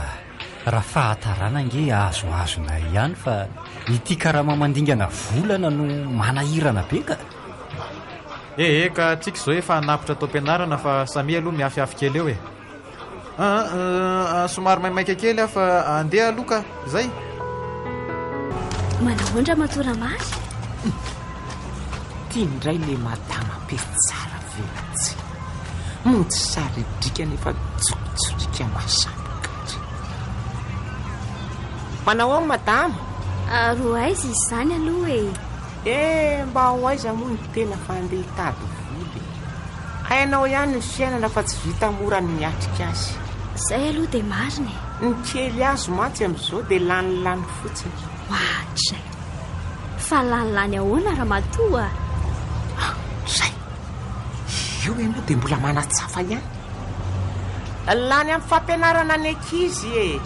[SPEAKER 1] raha fahatarana ange azoazonay ihany fa ity karama mandingana volana no manahirana be ka.
[SPEAKER 5] Ee ka tsika izao efa hanapitra taom-pianarana fa samia aloha miafiafy kely eo e. Aa somary maimaika kely aho fa andeha aloha ka, zay.
[SPEAKER 3] Manahoana Ramatoa Ramary?
[SPEAKER 4] Ty indray le madama be tsara velatsihy. Mody saridrika nefa jokijorika mahasambo-kadry. Manao ahoana madama?
[SPEAKER 3] Ary ho aiza izy izany aloha e?
[SPEAKER 4] Eh, mba ho aiza moa ny tena fa andeha hitady vola e. Hainao ihany ny fiainana fa tsy vita mora ny miatrika azy.
[SPEAKER 3] Izay aloha dia marina e.
[SPEAKER 4] Ny kely azo mantsy amin'izao dia lanilany fotsiny.
[SPEAKER 3] Ohatrizay. Fa lanilany ahoana ramatoa a?
[SPEAKER 4] Ah, zay. Io ianao dia mbola manatsafa ihany. Lany amin'ny fampianarana ny ankizy e.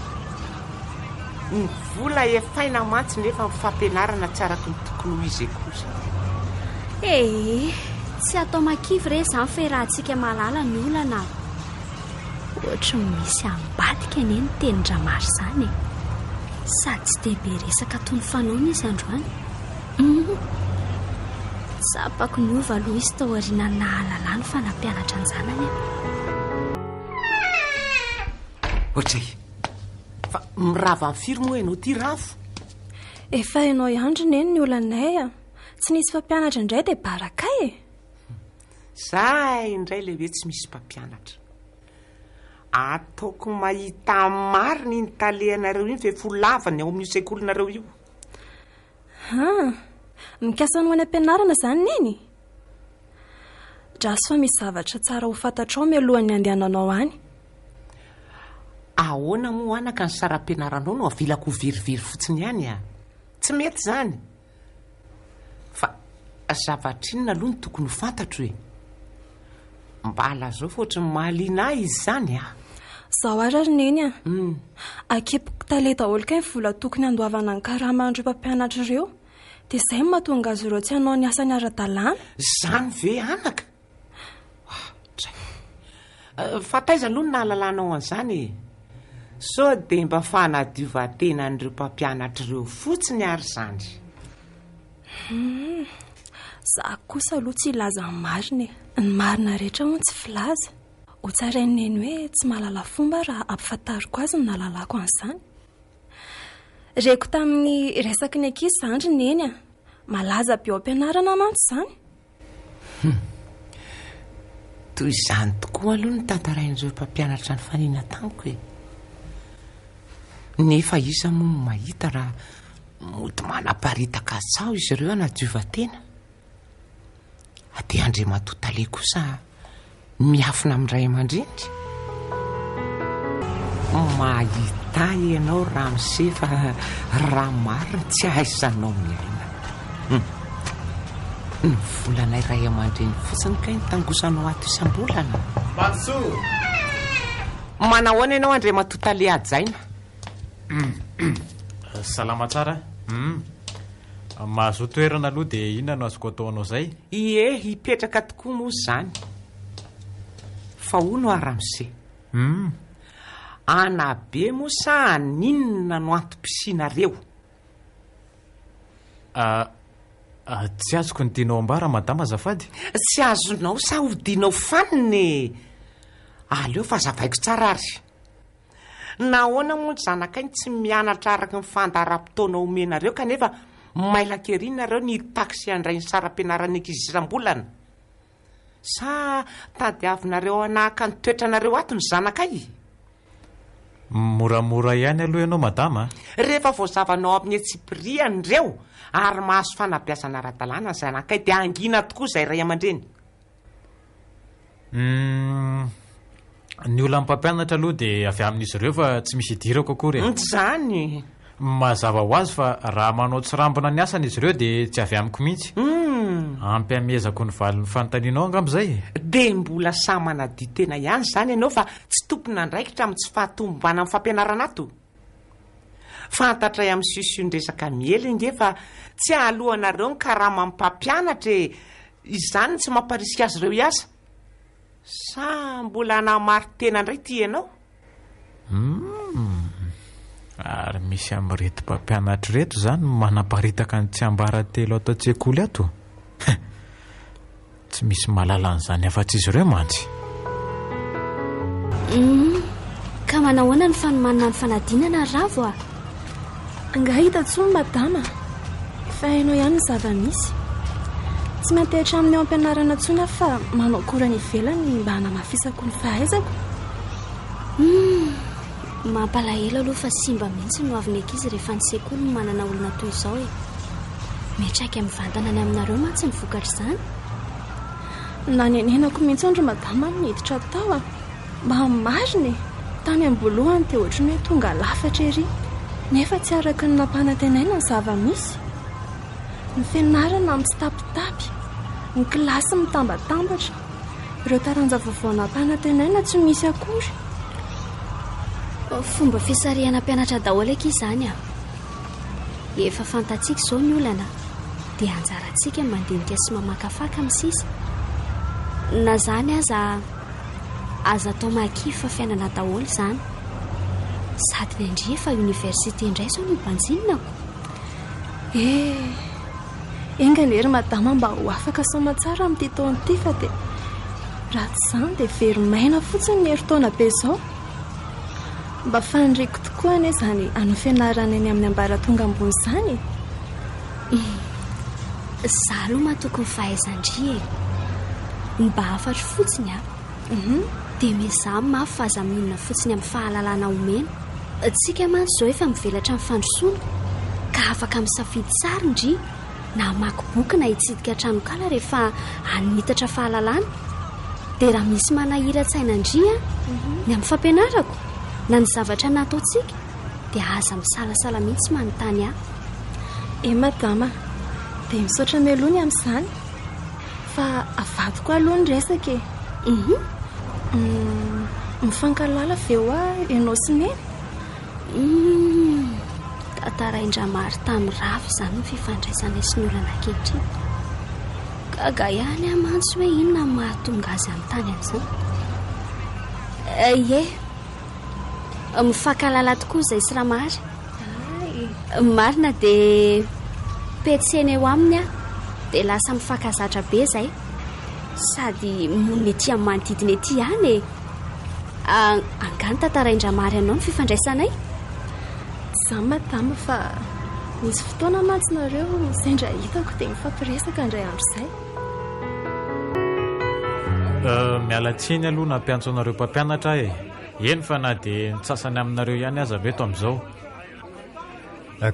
[SPEAKER 4] Ny vola efaina mantsy nefa ny fampianarana tsy araky ny tokony ho izy akory.
[SPEAKER 3] Ee, tsy atao makivy re izany fa iarahantsika mahalala ny olana. Ohatry ny misy ambadika anie ny tenin-dRamary izany e. Sady tsy dia be resaka toy ny fanaony izy androany. Hum. Tsapako niova aloha izy tao aorianan'ny nahalalany fa nampianatra an-janany aho.
[SPEAKER 4] Ohatray. Fa mirava amin'ny firy moa ianao ity Ravo?
[SPEAKER 6] Efa hainao ihany ry Neny ny olanay a. Tsy nisy mpampianatra indray dia barakay e.
[SPEAKER 4] Zay indray le hoe tsy misy mpampianatra. Ataoko mahita marina iny talehanareo iny fa efa ho lava ny ao amin'io sekolinareo io.
[SPEAKER 6] Ha, mikasa ny ho any am-pianarana izany Neny? Draso fa misy zavatra tsara ho fantatrao mialohan'ny handehananao any.
[SPEAKER 4] Ahoana moa anaka ny saram-pianaranao no avelako ho verivery fotsiny ihany a? Tsy mety izany. Fa zavatra inona aloha no tokony ho fantatro e? Mba lazao fa ohatry ny mahaliana ahy izy izany a!
[SPEAKER 6] Zao ary ry Neny a! Akipiko tale daholo kay ny vola tokony handoavana ny karaman'ireo mpampianatra ireo. Dia izay no mahatonga azy ireo tsy hanao ny asany ara-dalàna.
[SPEAKER 4] Izany ve anaka? Dray. Fa taiza aloha no nahalalanao an'izany e? Sao dia mba fanadiovan-tenan'ireo mpampianatra ireo fotsiny ary izany?
[SPEAKER 6] Hum, za kosa aloha tsy hilaza ny marina e. Ny marina rehetra hono tsy filaza. Ho tsarain'i Neny hoe tsy mahalala fomba raha ampifantariko azy ny nahalalako an'izany. Reko tamin'ny resaky ny ankizy izany ry Neny a. Malaza be ao am-pianarana mantsy izany.
[SPEAKER 4] Hum. Toy izany tokoa aloha ny tantarain'ireo mpampianatra nifanena tamiko e. Nefa iza moa no mahita raha mody manaparitaka tsaho izy ireo hanadiovan-tena? Dia Andriamatoa Tale kosa miafina amin'ny ray aman-dreny. Mahita ianao ramose fa raha marina tsy ahaizanao miaina. Hmm. Ny volanay ray aman-dreny fotsiny kay ny tangosanao ato isam-bolana.
[SPEAKER 5] Mansoa!
[SPEAKER 4] Manahoana ianao Andriamatoa Tale hajaina?
[SPEAKER 5] Salama tsara. Hmm. Mahazoa toerana aloha dia inona no azoko atao anao izay?
[SPEAKER 4] Ie, hipetraka tokoa moa izany. Fa hono aho ramose.
[SPEAKER 5] Hum.
[SPEAKER 4] Anabe moa sa haninona no antom-pisianareo?
[SPEAKER 5] Tsy azoko ny tianao ambara madama azafady.
[SPEAKER 4] Tsy azonao sa hodianao fanina e? Aleo fa azavaiko tsara ary. Nahoana moa ny zanakay no tsy mianatra araka ny fandaharam-potoana omenareo kanefa mailaka ery nareo ny hitaky sy handray ny saram-pianaran'ny ankizy isam-bolana? Sa tadiavinareo hanahaka ny toetranareo ato ny zanakay?
[SPEAKER 5] Moramora ihany aloha ianao madama a!
[SPEAKER 4] Rehefa voazavanao amin'ny antsipiriany ireo ary mahazo fanabeazana ara-dalàna ny zanakay dia hangina tokoa izay ray aman-dreny.
[SPEAKER 5] Humm, ny olan'ny mpampianatra aloha dia avy amin'izy ireo fa tsy misy idirako akory e.
[SPEAKER 4] Tsy izany.
[SPEAKER 5] Mazava ho azy fa raha manao tsirambina ny asany izy ireo dia tsy avy amiko mihitsy. Ampy hamehezako ny valin'ny fanontanianao angamba izay e.
[SPEAKER 4] Dia mbola sahy manadio tena ihany izany ianao fa tsy tompon'andraikitra amin'ny tsy fahatomombanan'ny fampianarana ato? Fantatray amin'ny siosion-dresaka miely ange fa tsy ahaloanareo ny karaman'ny mpampianatra e! Izany no tsy mamparisika azy ireo hiasa. Sa mbola hanamari-tena indray ity ianao?
[SPEAKER 5] Humm! Ary misy amin'ireto mpampianatra ireto izany no manaparitaka ny tsiambaratelo ato an-tsekoly ato? Hein! Tsy misy mahalala an'izany afa-tsy izy ireo mantsy.
[SPEAKER 3] Humm! Ka manahoana ny fanomanana ny fanadinana ry Ravo a?
[SPEAKER 6] Angaha hita intsony madama? Efa hainao ihany ny zava-misy. Tsy miantehitra amin'ny ao am-pianarana intsony aho fa manao cours any ivelany mba hanamafisako ny fahaizako.
[SPEAKER 3] Humm! Mampalahelo aloha fa simba mihitsy ny hoavin'ny ankizy rehefa ny sekoly no manana olona toy izao e! Miantraika mivantana any aminareo mantsy ny vokatr'izany.
[SPEAKER 6] Nanenenako mihitsy ry madama ny niditra tao a! Mba marina e! Tany am-boalohany dia ohatran'ny hoe tonga lafatra ery, nefa tsy araka ny nampanantenaina ny zava-misy. Ny fianarana mitsitapitapy, ny kilasy mitambatambatra, ireo taranja vaovao nampanantenaina tsy misy akory.
[SPEAKER 3] Fomba fisarihana mpianatra daholo akia izany a! Efa fantatsika izao ny olana dia anjarantsika ny mandinika sy mamakafaka amin'ny sisa. Na izany aza aza atao mahakivy fa fiainana daholo izany. Sady ny an-dry efa université indray izao no banjininako.
[SPEAKER 6] Eh! Enga anie ry madama mba ho afaka soamatsara amin'ity taona ity fa dia raha tsy izany dia very maina fotsiny ny herintaona be izao. Mba faniriako tokoa anie izany hanao fianarana eny amin'ny ambaratonga ambony izany e!
[SPEAKER 3] Za aloha matoky ny fahaizan-dry e! Ny mba hafatro fotsiny a! Dia miezaha mafy fa aza mionona fotsiny amin'ny fahalalana omena. Tsika mantsy izao efa mivelatra amin'ny fandrosoana ka afaka misafidy tsara ndry na hamaky boky na hitsidika tranonkala rehefa hanitatra fahalalana. Dia raha misy manahiran-tsaina ndry a, ny amin'ny fampianarako na ny zavatra nataontsika dia aza misalasala mihitsy manontany ahy.
[SPEAKER 6] Eh madama, dia misaotra mialoha ny amin'izany. Fa avadiko aloha ny resaka e. Mhm. Mifankahalala ve hoa ianao sy Neny?
[SPEAKER 3] Humm. Tantarain-dRamary tamin'i Ravo izany ny fifandraisanay sy ny olana ankehitriny. Gaga ihany aho mantsy hoe inona no mahatonga azy hanontany an'izany. Eh, ie. Mifankahalala tokoa izay sy Ramary. Marina dia petsena eo aminy aho dia lasa mifankazatra be izay. Sady monina ety amin'ny manodidina ety ihany e. Angaha notantarain-dRamary anao ny fifandraisanay?
[SPEAKER 6] Tsy izany madama fa nisy fotoana mantsy nareo sendra hitako dia nifampiresaka indray andro izay.
[SPEAKER 5] Miala tsiny aloha nampiantso anareo mpampianatra aho e. Eny fa na dia ny sasany aminareo ihany aza no eto amin'izao.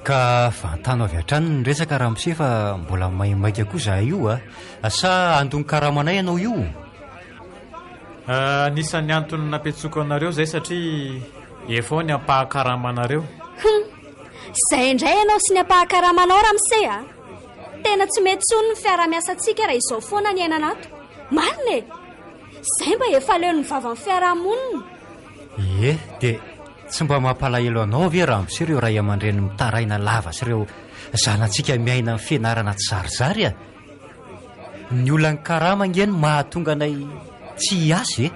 [SPEAKER 1] Ka vantano avy hatrany ny resaka ramose fa mbola maimaika koa izahay io a! Sa handony karamanay ianao io?
[SPEAKER 5] Anisan'ny antony nampiantsoako anareo izay satria efa ao ny ampahakaramanareo.
[SPEAKER 3] Hum! Izay indray ianao sy ny ampahakaramanao ramose a! Tena tsy mety intsony ny fiaraha-miasantsika raha izao foana ny iainana ato. Marina e! Izay mba efa leon'ny vavan'ny fiaraha-monina.
[SPEAKER 1] Ie, dia tsy mba mampalahelo anao ve ramose ireo ray aman-dreny mitaraina lava sy ireo zanatsika miaina amin'ny fianarana tsizarizary a? Ny olan'ny karama ange no mahatonga anay tsy hiasa e!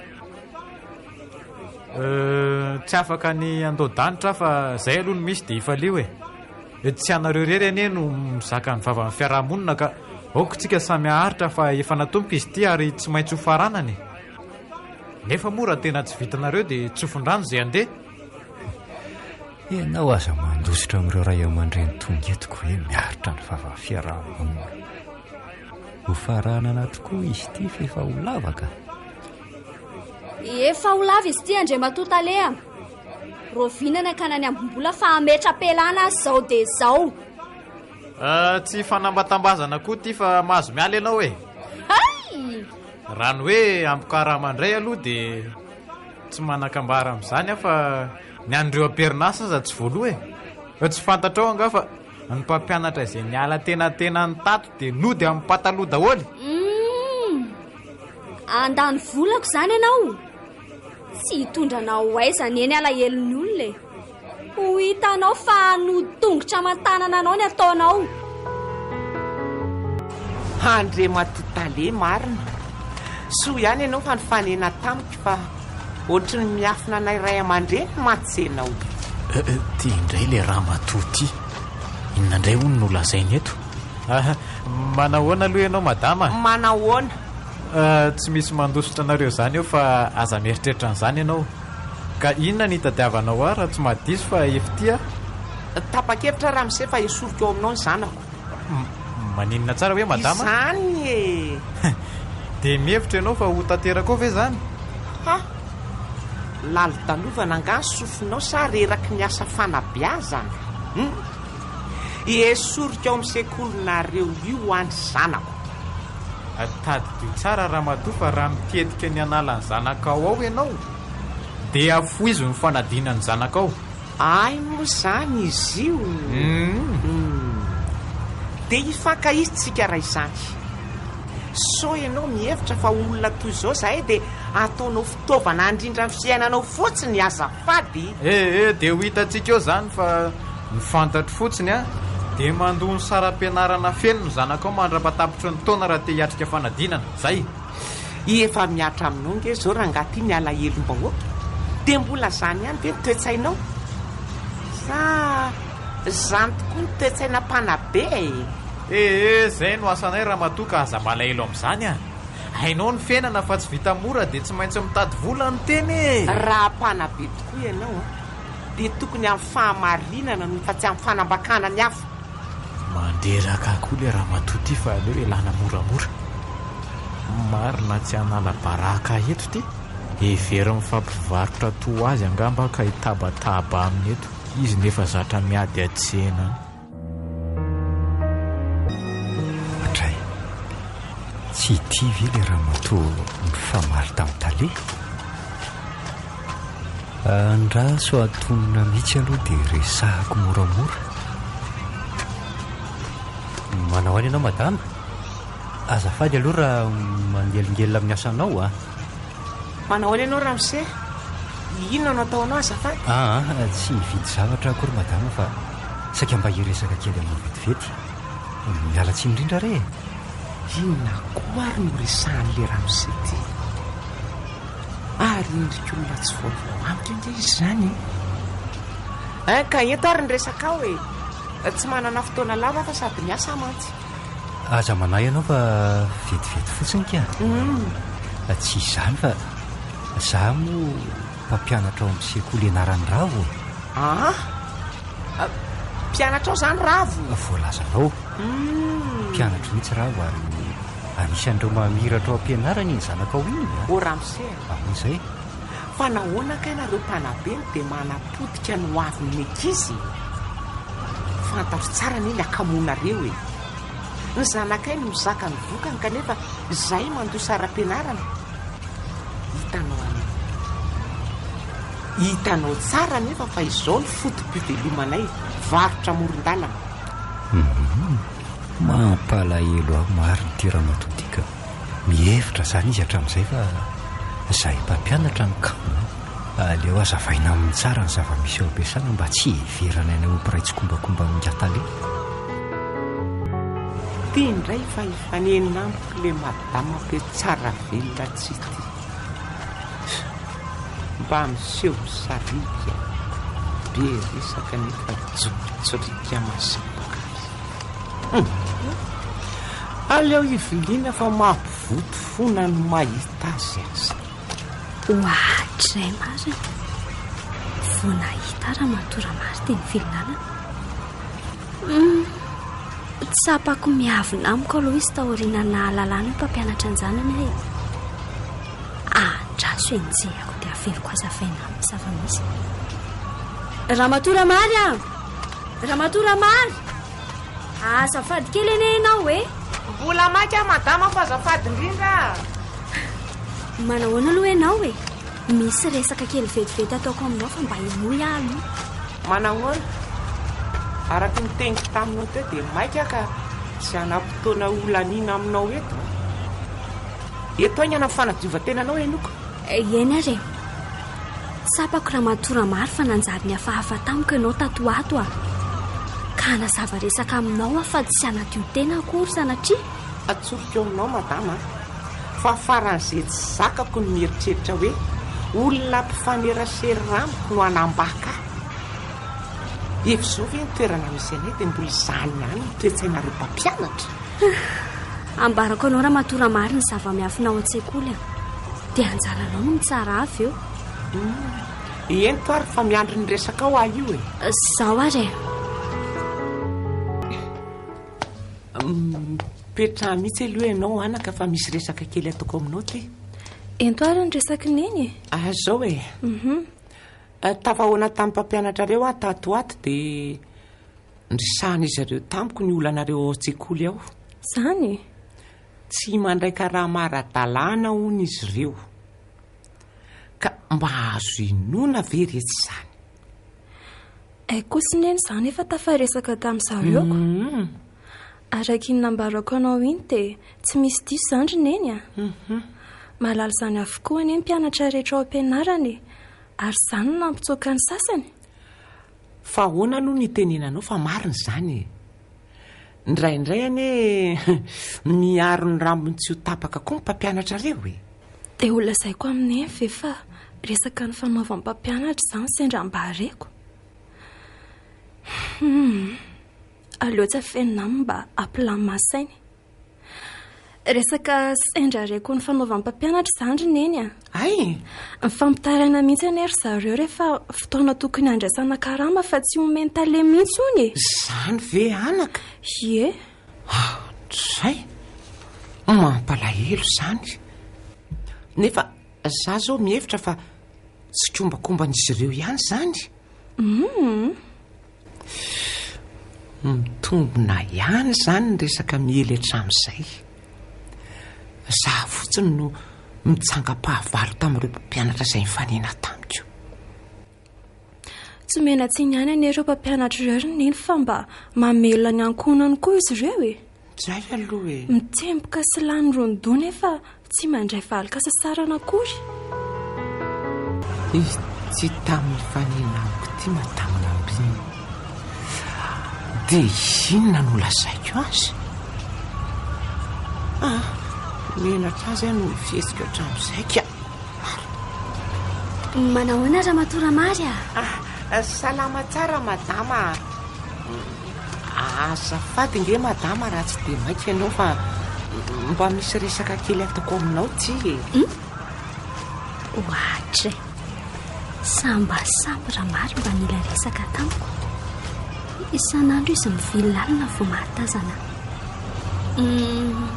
[SPEAKER 5] Euh, tsy afaka ny handao-danitra aho fa izay aloha no misy dia ifalio e! Tsy ianareo irery anie no mizaka ny vavan'ny fiarahamonina ka aoka tsika samy haharitra fa efa natomboka izy ity ary tsy maintsy ho faranana e. Nefa moa raha tena tsy vitanareo dia tsofin-drano izay handeha.
[SPEAKER 1] Ianao aza mandositra amin'ireo ray aman-dreny tonga eto ko hoe miaritra ny vavan'ny fiarahamonina. Ho faranana tokoa izy ity f'efa ho lava ka.
[SPEAKER 3] Efa ho lava izy ity Andriamatoa Tale a. Raoviana ny hakana ny ambim-bola fa hametra-pialana aho izao dia izao.
[SPEAKER 5] Ah, tsy fanambatambazana koa ity fa mahazo miala ianao e.
[SPEAKER 3] Hay!
[SPEAKER 5] Raha ny hoe ampikarama indray aloha dia tsy manan-kambara amin'izany aho fa ny an'ireo am-perinasa aza tsy voaloa e. Fa tsy fantatrao angaha fa ny mpampianatra izay niala tenatenany tato dia nody amin'ny pataloha daholo.
[SPEAKER 3] Hum! Handany volako izany ianao? Tsy hitondra anao ho aiza anie ny alahelon'ny olona e! Ho hitanao fa hanody tongotra aman-tanana anao ny ataonao.
[SPEAKER 4] Andriamatoa Tale marina. Soa ihany ianao fa nifanena tamiko fa ohatry ny miafina anay ray aman-dreny mantsy ianao.
[SPEAKER 5] Ity indray ilay ramatoa ity. Inona indray hono no lazainy eto? Manahoana aloha ianao madama?
[SPEAKER 4] Manahoana?
[SPEAKER 5] Tsy misy mandositra anareo izany eo fa aza mieritreritra an'izany ianao. Ka inona no itadiavanao ahy raha tsy mahadiso fa efitia aho?
[SPEAKER 4] Tapa-kevitra aho ramose fa esoriko eo aminao ny zanako.
[SPEAKER 5] Maninona tsara hoe madama?
[SPEAKER 4] Izany e!
[SPEAKER 5] Dia mihevitra ianao fa ho tanteraka ao ve izany?
[SPEAKER 4] Ha! Lalodalovana angaha ny sofinao sa reraky ny asa fanabeazana? Hum! Esoriko ao amin'ny sekolinareo io hoa ny zanako.
[SPEAKER 5] Tadidio tsara ramatoa fa raha mitetika ny hanala ny zanakao ao ianao dia afoizo ny fanadinan'ny zanakao.
[SPEAKER 4] Ahy moa izany izy io. Humm. Dia hifankahizy tsika raha izany. Sao ianao mihevitra fa olona toy izao izahay dia ataonao fitaovana handrindra ny fiainanao fotsiny azafady.
[SPEAKER 5] Eh eh, dia ho hitantsika eo izany fa ny fantatro fotsiny an, dia mandoa ny saram-pianarana feno ny zanakao mandra-patapitry ny taona raha te hiatrika fanadinana. Zay.
[SPEAKER 4] Efa mihatra aminao nge zao rangahy ty ny alahelom-bahoaka dia mbola zany ihany ve ny toe-tsainao? Sa zany tokoa ny toe-tsaina mpanabe e?
[SPEAKER 5] Eh eh, zay no asanay ramatoa ka aza malahelo amin'izany an! Hainao ny fiainana fa tsy vita mora dia tsy maintsy mitady vola ny tena e!
[SPEAKER 4] Raha mpanabe tokoa ianao an, dia tokony amin'ny fahamarinana no fa tsy amin'ny fanambakana ny hafa.
[SPEAKER 5] Mandreraka ahy koa ilay ramatoa ity fa aleo ialana moramora. Marina tsy hanala baraka ahy eto ity. Heveriny fa mpivarotra toa azy angamba aho ka hitabataba aminy eto. Izy nefa zatra miady an-tsena any.
[SPEAKER 1] Ohatray, tsy ity ve ilay ramatoa nifamaly tamin'ny tale? Andraso atonina mihitsy aloha dia resahako moramora. Manao ahoana ianao madama? Azafady aloha raha manelingelina amin'ny asanao a.
[SPEAKER 4] Manao ahoana ianao ramose? Inona no ataonao azafady?
[SPEAKER 1] Aa, tsy hividy zavatra akory madama fa saika mba hiresaka kely aminao vetivety. Miala tsiny indrindra re e.
[SPEAKER 4] Inona koa ary no resahan'ilay ramose ity? Ary endrik'olona tsy vaovao amiko ange izy izany e! Hein, ka eto ary ny resakao e! Tsy manana fotoana lava aho fa sady miasa aho mantsy.
[SPEAKER 1] Aza manahy ianao fa vetivety fotsiny ka. Tsy izany fa za moa mpampianatra ao amin'ny sekoly ianaran'i Ravo e.
[SPEAKER 4] Ah! Mpianatra ao izany Ravo?
[SPEAKER 1] Voalazanao. Mpianatro mihitsy Ravo ary Anisan'ireo mamiratra ao am-pianarana iny zanakao iny a!
[SPEAKER 4] Ô ramose a!
[SPEAKER 1] Ahoana izay?
[SPEAKER 4] Fa nahoana kay nareo mpanabe no dia manapotika ny hoavin'ny ankizy e? Fantatro tsara anie ny hakamoanareo e! Ny zanakay no mizaka ny vokany kanefa izahay mandoa saram-pianarana. Hitanao anie. Hitanao tsara anefa fa izao no foto-pivelomanay, varotra amoron-dalana.
[SPEAKER 1] Hum. Mampalahelo ahy marina ity ramatoa ity ka. Mihevitra izany izy hatramin'izay fa izahay mpampianatra no kamo. Aleo hazavaina aminy tsara ny zava-misy ao am-piasana mba tsy hiheverany anay ho mpiray tsikombakomba amin'i Ngatale.
[SPEAKER 4] Ty indray fa hifanena amiko le madama be tsara velona tsy ty. Mba miseho misarika. Be resaka nefa jorijorika mazava azy. Hum. Aleo hiviliana fa mampivoto fona ny mahita azy aza.
[SPEAKER 3] Oadray marina. Vao nahita aho Ramatoa Ramary dia nivily lalana. Hum. Tsapako miavona amiko aloha izy taoriana nahalalana hoe mpampianatra an-janany aho e. Andraso enjehako dia averiko hazavaina aminy ny zava-misy. Ramatoa Ramary a! Ramatoa Ramary! Azafady kely anie ianao e!
[SPEAKER 4] Mbola maika aho madama fa azafady indrindra.
[SPEAKER 3] Manahoana aloha ianao e? Misy resaka kely vetivety ataoko aminao fa mba henoy aho aloha.
[SPEAKER 4] Manahoana? Araka ny teniko taminao teo dia maika aho ka tsy hanam-potoana holaniana aminao eto. Eto haingana ny fanadiovan-tenanao henoko.
[SPEAKER 3] Eny ary e. Tsapako Ramatoa Ramary fa nanjary nihafahafa tamiko ianao tato ho ato a. Ka hanazava resaka aminao aho fa tsy hanadio tena akory sanatria.
[SPEAKER 4] Atsoriko aminao madama a, fa faran'izay tsy zakako ny mieritreritra hoe olona mpifanerasera amiko no hanambaka ahy. Efa izao ve ny toerana misy anay dia mbola izany ihany ny toe-tsainareo mpampianatra?
[SPEAKER 3] Ambarako anao Ramatoa Ramary ny zava-miafina ao an-tsekoly a. Dia anjaranao no mitsara avy eo.
[SPEAKER 4] Ento ary fa miandry ny resakao aho io e.
[SPEAKER 3] Izao ary e.
[SPEAKER 4] Mipetraha mihitsy aloha ianao anaka fa misy resaka kely ataoko aminao ty.
[SPEAKER 6] Ento ary ny resak'i Neny e.
[SPEAKER 4] Ah, izao e.
[SPEAKER 6] Mhm.
[SPEAKER 4] Tafahoana tamin'ny mpampianatrareo aho tato ho ato dia Niresahan'izy ireo tamiko ny olanareo ao an-tsekoly ao.
[SPEAKER 6] Izany?
[SPEAKER 4] Tsy mandray karama ara-dalàna hono izy ireo. Ka mba azo inoana ve retsy izany?
[SPEAKER 6] Hay kosa Neny izany efa tafaresaka tamin'ny zareo ko.
[SPEAKER 4] Mm.
[SPEAKER 6] Araka iny nambarako anao iny dia tsy misy diso izany ry Neny a.
[SPEAKER 4] Mhm.
[SPEAKER 6] Mahalala izany avokoa anie ny mpianatra rehetra ao am-pianarana e. Ary izany no nampitsoaka ny sasany.
[SPEAKER 4] Fa ahoana aloha ny itenenanao fa marina izany e? Indraindray anie miaro ny rambony tsy ho tapaka koa ny mpampianatrareo e!
[SPEAKER 6] Dia ho lazaiko amin'i Neny ve fa resaka nifanaovan'ny mpampianatra izany sendra mba reko? Hum, aleo tsy afenina aminy mba hampilamina ny sainy. Resaka sendra reko nifanaovan'ny mpampianatra izany ry Neny a!
[SPEAKER 4] Hay!
[SPEAKER 6] Mifampitaraina mihitsy anie ry zareo rehefa fotoana tokony handraisana karama fa tsy omeny tale mihitsy hono e!
[SPEAKER 4] Izany ve anaka?
[SPEAKER 6] Ie.
[SPEAKER 4] Hatrizay! Mampalahelo izany. Nefa za zao mihevitra fa tsikombakomban'izy ireo ihany izany.
[SPEAKER 6] Hum.
[SPEAKER 4] Mitombina ihany izany ny resaka miely hatramin'izay. Izaho fotsiny no mitsangam-pahavalo tamin'ireo mpampianatra izay nifanena tamiko.
[SPEAKER 6] Tsy omena tsiny ihany anie ireo mpampianatra ireo ry Neny fa mba mamelona ny ankohonany koa izy ireo e.
[SPEAKER 4] Zay aloha e.
[SPEAKER 6] Mitsemboka sy lany ron-doha nefa tsy mandray valin-kasasarana akory.
[SPEAKER 4] Ity tamin'ny fanenako ity Madame Nambinina. Dia inona no lazaiko azy? Ah, menatra azy aho noho ny fihetsiko hatramin'izay ka.
[SPEAKER 3] Manahoana Ramatoa Ramary a?
[SPEAKER 4] Ah, salama tsara Madama a. Azafady nge madama raha tsy dia maika ianao fa mba misy resaka kely ataoko aminao ty e.
[SPEAKER 3] Hmm? Ohatry. Sambasamby Ramary mba nila resaka tamiko. Isan'andro izy mivily lalana vao mahatazana. Hmm,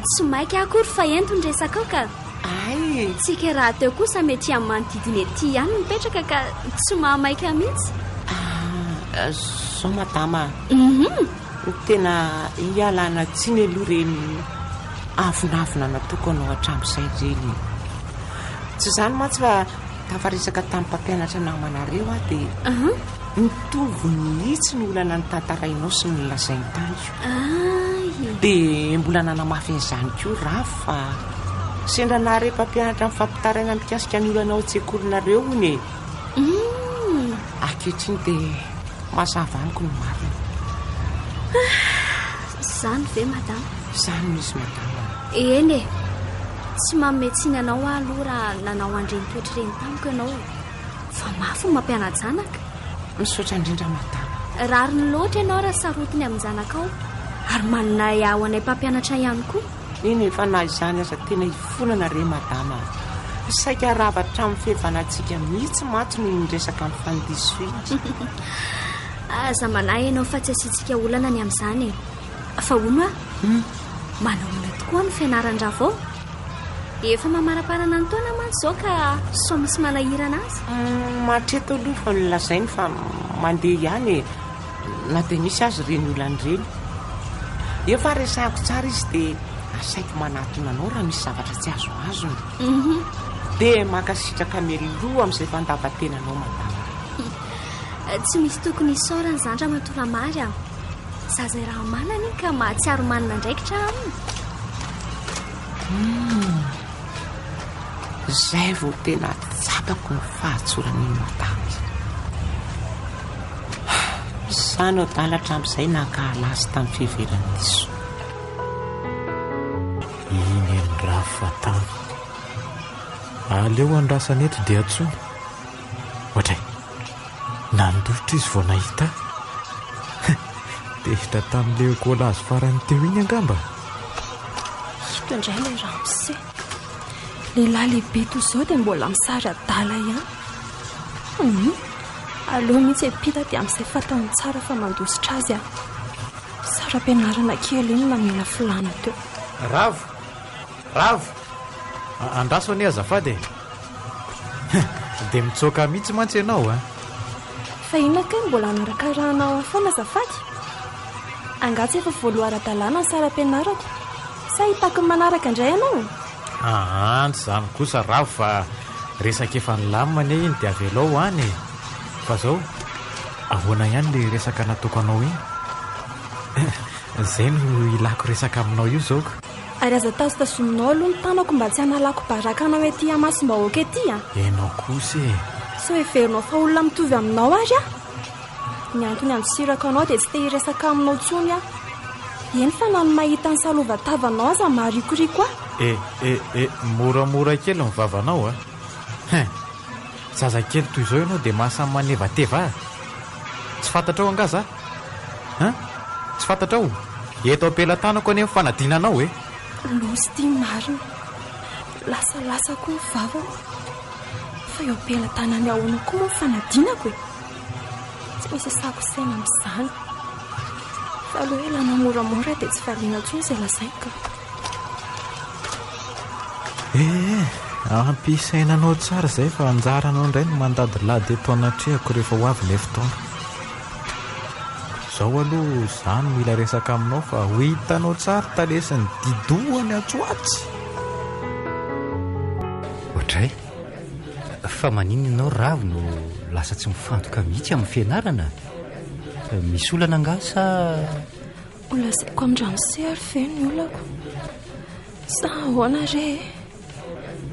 [SPEAKER 3] tsy maika akory fa ento ny resakao ka.
[SPEAKER 4] Ay!
[SPEAKER 3] Tsika rahateo kosa mety amin'ny manodidina ety ihany no mipetraka ka tsy mahamaika mihitsy.
[SPEAKER 4] Ah, zao madama a.
[SPEAKER 3] Mhm.
[SPEAKER 4] Tena ialana tsiny aloha ireny avonavona nataoko anao hatramin'izay ireny e. Tsy izany mantsy fa tafaresaka tamin'ny mpampianatra namanareo aho dia mitovy mihitsy ny olana notantarainao sy ny nolazainy tamiko.
[SPEAKER 3] Ay!
[SPEAKER 4] Dia mbola nanamafy an'izany koa Ravo fa sendra nahare mpampianatra mifampitaraina mikasika ny olana ao an-tsekolinareo hono e.
[SPEAKER 3] Hum!
[SPEAKER 4] Ankehitriny dia mazava amiko ny marina.
[SPEAKER 3] Izany ve madama?
[SPEAKER 4] Izany no izy madama.
[SPEAKER 3] Eny e! Tsy manome tsiny anao aho aloha raha nanao an'ireny toetra ireny tamiko ianao e. Fa mafy ny mampiana-janaka.
[SPEAKER 4] Misaotra indrindra madama.
[SPEAKER 3] Rariny loatra ianao raha sarotiny amin-janakao ary manana ahiahy ho anay mpampianatra ihany koa.
[SPEAKER 4] Eny e, fa na izany aza tena ifonana re madama a! Saika rava hatramin'ny fihavanantsika mihitsy mantsy noho iny resaka nifandiso iny.
[SPEAKER 3] Aza manahy ianao fa tsy asiantsika olana ny amin'izany e! Fa hono aho, manahoana tokoa ny fianaran-dRavao? Efa mamaraparana ny taona mantsy izao ka sao misy manahirana azy.
[SPEAKER 4] Hatreto aloha fa nolazainy fa mandeha ihany e, na dia misy aza ireny olana ireny. Efa resahako tsara izy dia asaiko manatona anao raha misy zavatra tsy azoazony. Dia mankasitraka mialoha amin'izay fandavan-tenanao madama.
[SPEAKER 3] Tsy misy tokony hisaorana izany Ramatoa Ramary a. Zaza iaraha-manana iny ka mahatsiaro manana andraikitra aminy.
[SPEAKER 4] Izay vao tena tsapako ny fahatsoran'iny madama iny. Izaho no adala hatramin'izay nankahala azy tamin'ny fiheverany diso.
[SPEAKER 5] Iny eny Rafa tany. Aleo andrasana eto dia antsoina. Ohatray. Nandositra izy vao nahita ahy. Tezitra tamin'ilay ekolazy farany teo iny angamba.
[SPEAKER 6] Ito indray ilay ramose. Lehilahy lehibe toy izao dia mbola misary adala ihany. Hum, aleo mihitsy hiampita dia amin'izay fantany tsara fa mandositra azy aho. Saram-pianarana kely iny namela filàna teo.
[SPEAKER 5] Ravo! Ravo! Andraso anie azafady e! Dia mitsoaka mihitsy mantsy ianao a!
[SPEAKER 6] Fa inona kay no mbola anarakarahanao ahy foana azafady? Angaha tsy efa voaloa ara-dalàna ny saram-pianarako? Sa hitaky ny manaraka indray ianao?
[SPEAKER 5] Aa, tsy izany kosa Ravo fa resaka efa nilamina anie iny dia avelao ho any e! Fa izao, ahoana ihany ilay resaka nataoko anao iny? Izay no ilako resaka aminao io izao ka!
[SPEAKER 6] Ary aza tazotazominao aloha ny tanako mba tsy hanalako baraka anao ety amasom-bahoaka ety a!
[SPEAKER 5] Enao kosa e!
[SPEAKER 6] Sao heverinao fa olona mitovy aminao ary aho? Ny antony andosirako anao dia tsy te hiresaka aminao intsony aho. Eny fa na ny mahita ny salova-tavanao aza maharikoriko ahy.
[SPEAKER 5] E e e, moramora kely ny vavanao a! Hein! Zazakely toy izao ianao dia mahasahy manevateva ahy? Tsy fantatrao angaha za? Hein? Tsy fantatrao? Eto am-pelatanako anie ny fanadinanao e!
[SPEAKER 6] Loza ity marina. Lasalasa koa ny vavako. Fa eo am-pelatanany ahoana koa moa ny fanadinako e? Tsy misy isako saina amin'izany. Fa aleo ialana moramora dia tsy valiana intsony izay lazaiko ka.
[SPEAKER 5] Eh, ampy sainanao tsara izay fa anjaranao indray no mandadilady eto anatrehako rehefa ho avy ilay fotoana. Izao aloha izaho no mila resaka aminao fa ho hitanao tsara tale sy ny didohany atsy ho atsy.
[SPEAKER 1] Ohatray, fa maninona ianao Ravo no lasa tsy mifantoka mihitsy amin'ny fianarana? Misy olana angaha sa...
[SPEAKER 6] Ho lazaiko amin-dramose ary ve ny olako? Sa ahoana re e?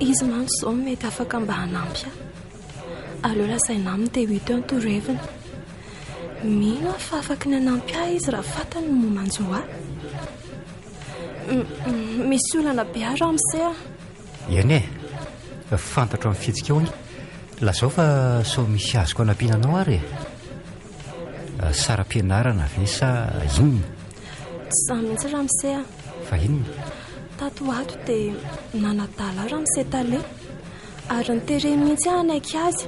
[SPEAKER 6] Izy mantsy izao no mety afaka mba hanampy ahy. Aleo lazaina aminy dia ho hita eo ny toroheviny. Mino aho fa afaky ny hanampy ahy izy raha fantany ny manjo ahy. Misy olana be aho ramose a!
[SPEAKER 1] Eny e! Fantatro amin'ny fihetsikao anie. Lazao fa sao misy azoko anampiana anao ary e! Saram-pianarana ve sa inona?
[SPEAKER 6] Tsy izany mihitsy ramose a!
[SPEAKER 1] Fa inona?
[SPEAKER 6] Tato ho ato dia nanadala ahy ramose tale. Ary nitereny mihitsy aho hanaiky azy.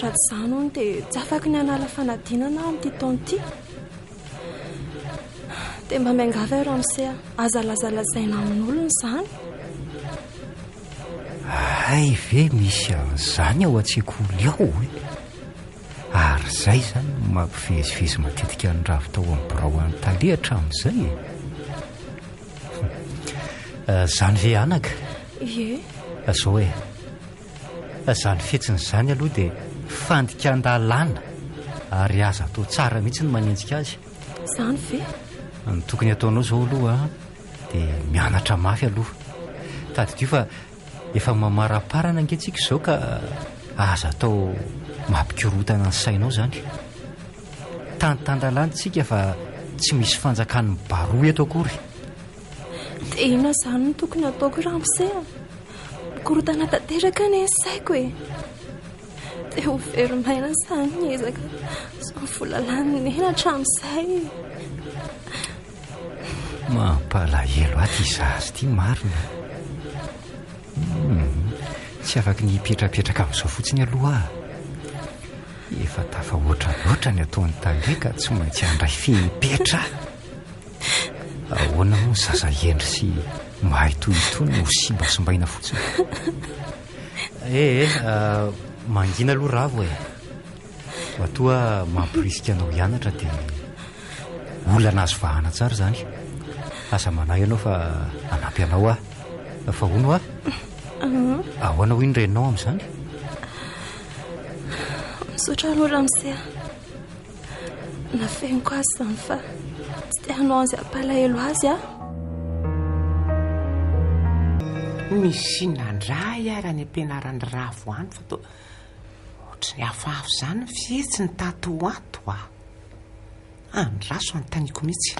[SPEAKER 6] Raha tsy izany hono dia tsy afaky ny hanala fanadinana aho amin'ity taona ity. Dia mba miangavy aho ramose a, aza lazalazaina amin'olona izany.
[SPEAKER 1] Hay ve misy an'izany ao an-tsekoly ao e? Ary izay izany no mampivezivezy matetika an'i Ravo tao amin'ny birao an'i Tale hatramin'izay e? Izany ve anaka?
[SPEAKER 6] Ie.
[SPEAKER 1] Zao e, izany fihetsiny izany aloha dia fandikan-dalàna ary aza atao tsara mihitsy ny manenjika azy.
[SPEAKER 6] Izany ve?
[SPEAKER 1] Ny tokony hataonao izao aloha dia mianatra mafy aloha. Tadidio fa efa mamaraparana ange tsika izao ka aza atao mampikorontana ny sainao izany. Tany tan-dalàna tsika fa tsy misy fanjakan'ny baroa eto akory.
[SPEAKER 6] Dia inona izany no tokony hataoko ramose a? Mikorontana tanteraka anie ny saiko e. Dia ho very maina izany ny ezaka sy ny vola lanin'i Neny hatramin'izay.
[SPEAKER 1] Mampalahelo ahy ity zaza ity marina. Hmm, tsy afaky ny hipetrapetraka amin'izao fotsiny aloha aho. Efa tafahoatra loatra ny ataon'ny tale ka tsy maintsy handray fepetra. Ahoana moa ny zaza hendry sy mahay toy itony no simbasimbaina fotsiny? Eh, eh, mangina aloha Ravo e. Matoa mampirisika anao hianatra dia olana azo vahana tsara izany. Aza manahy ianao fa hanampy anao aho. Fa hono aho? Ahoana hoy ny reninao amin'izany?
[SPEAKER 6] Misaotra anao Ramose a. Nafeniko azy izany fa tsy te hanao an'izay hampalahelo azy aho.
[SPEAKER 4] Misy nandray ary any am-pianaran'i Ravo any fa toa ohatry ny hafahafa izany ny fihetsiny tato ho ato a. Andraso anontaniako mihitsy.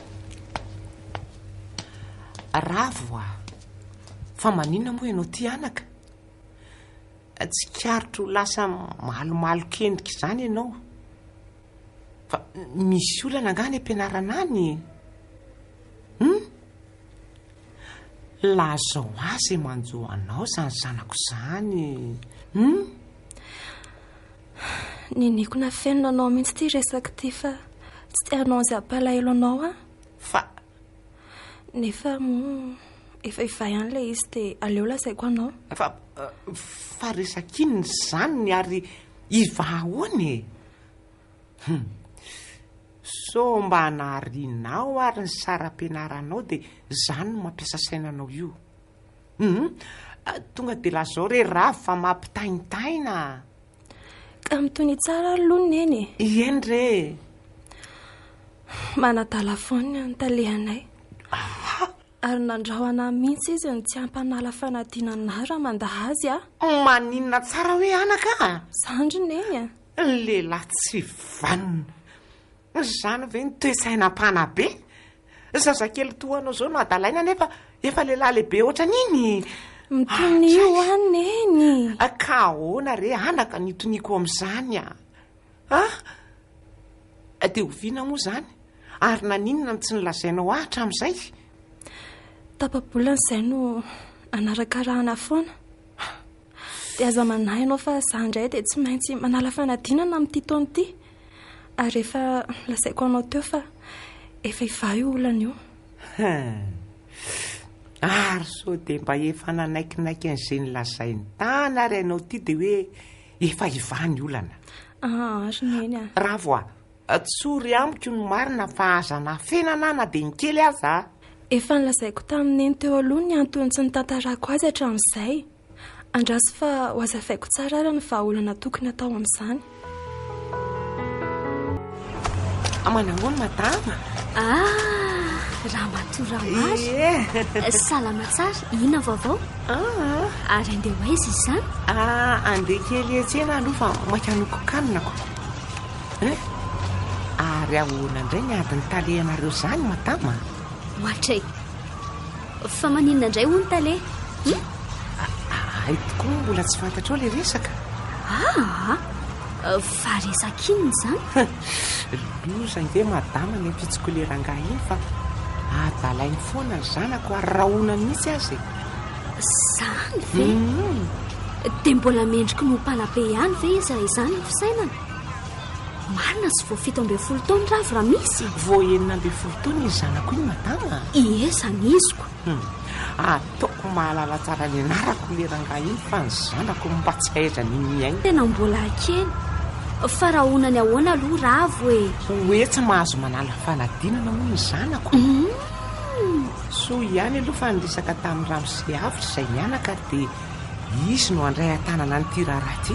[SPEAKER 4] Ravo a, fa maninona moa ianao ity anaka? Tsikaritro ho lasa malomalok'endrika izany ianao. Fa misy olana angaha any am-pianarana any e? Hum? Lazao ahy izay manjo anao izany zanako izany. Hum?
[SPEAKER 6] Niniako nafenina anao mihitsy ity resaka ity fa tsy te hanao an'izay hampalahelo anao aho.
[SPEAKER 4] Fa
[SPEAKER 6] Nefa moa efa hivaha ihany ilay izy dia aleo lazaiko anao.
[SPEAKER 4] Fa fa resaka inona izany ary hivaha ahoana e? Hum. Sao mba narianao ary ny saram-pianaranao dia izany no mampiasa saina anao io. Hum. Tonga dia lazao re Ravo fa mampitaintaina.
[SPEAKER 6] Ka mitonia tsara aloha Neny e.
[SPEAKER 4] Eny re e.
[SPEAKER 6] Manadala foana ny talehanay. Ary nandrahona ahy mihitsy izy ny tsy hampanala fanadinana ahy raha mandà azy aho.
[SPEAKER 4] Maninona tsara hoe anaka a?
[SPEAKER 6] Zandry Neny a.
[SPEAKER 4] Lehilahy tsy vanona. Izany ve ny toe-tsaina mpanabe? Zazakely toa anao izao no adalaina nefa efa lehilahy lehibe ohatran'iny.
[SPEAKER 6] Mitonia ho ahy Neny.
[SPEAKER 4] Ka ahoana re anaka ny hitoniako amin'izany a? A! Dia oviana moa izany? Ary naninona no tsy nolazainao ahy hatramin'izay?
[SPEAKER 6] Tapa-bolana izay no anarakarahana foana. Dia aza manahy ianao fa izaho indray dia tsy maintsy manala fanadinana amin'ity taona ity. Ary efa lazaiko anao teo fa efa hivaha io olana io.
[SPEAKER 4] Ary sao dia mba efa nanaikinaiky an'izay nolazainy tany ary ianao ity dia hoe efa hivaha ny olana.
[SPEAKER 6] Ah, ry Neny a.
[SPEAKER 4] Ravo a, tsory amiko ny marina fa aza anafenana na dia ny kely aza a.
[SPEAKER 6] Efa nolazaiko tamin'i Neny teo aloha ny antony tsy nitantarako azy hatramin'izay. Andraso fa ho hazavaiko tsara ary ny vahaolana tokony hatao amin'izany.
[SPEAKER 4] Manangoana madama?
[SPEAKER 3] Ah, Ramatoa Ramary.
[SPEAKER 4] Ie.
[SPEAKER 3] Salama tsara, inona ny vaovao?
[SPEAKER 4] Ah.
[SPEAKER 3] Ary andeha ho aiza izy izany?
[SPEAKER 4] Ah, andeha kely etsena aloha fa maika hanoko-kanina ko. Eh? Ary ahoana indray ny adin'ny talehanareo izany madama?
[SPEAKER 3] Ohatray. Fa maninona indray hono tale? Hum?
[SPEAKER 4] Hay tokoa moa mbola tsy fantatrao ilay resaka.
[SPEAKER 3] Ah, fa resaka inona izany?
[SPEAKER 4] Loza ange madama ny ampitsoko ilay rangahy iny fa adalainy foana ny zanako ary rahonany mihitsy aza e.
[SPEAKER 3] Izany ve? Dia mbola mendriky ny ho mpanabe ihany ve izy raha izany ny fisainana? Marina tsy vao 17 taona Ravo raha misy?
[SPEAKER 4] Vao 16 taona iny zanako iny madama a!
[SPEAKER 3] Ie, izany iziko.
[SPEAKER 4] Hum, ataoko mahalala tsara ny anarako ilay rangahy iny fa ny zanako mba tsy hahaizany miaina.
[SPEAKER 3] Tena mbola kely. Fa rahonany ahoana aloha Ravo e?
[SPEAKER 4] Hoe tsy mahazo manala fanadinana hono ny zanako.
[SPEAKER 3] Hum!
[SPEAKER 4] Soa ihany aloha fa niresaka tamin'ny ramose Avotra izay mianaka dia Izy no handray an-tanana an'ity raharaha ity.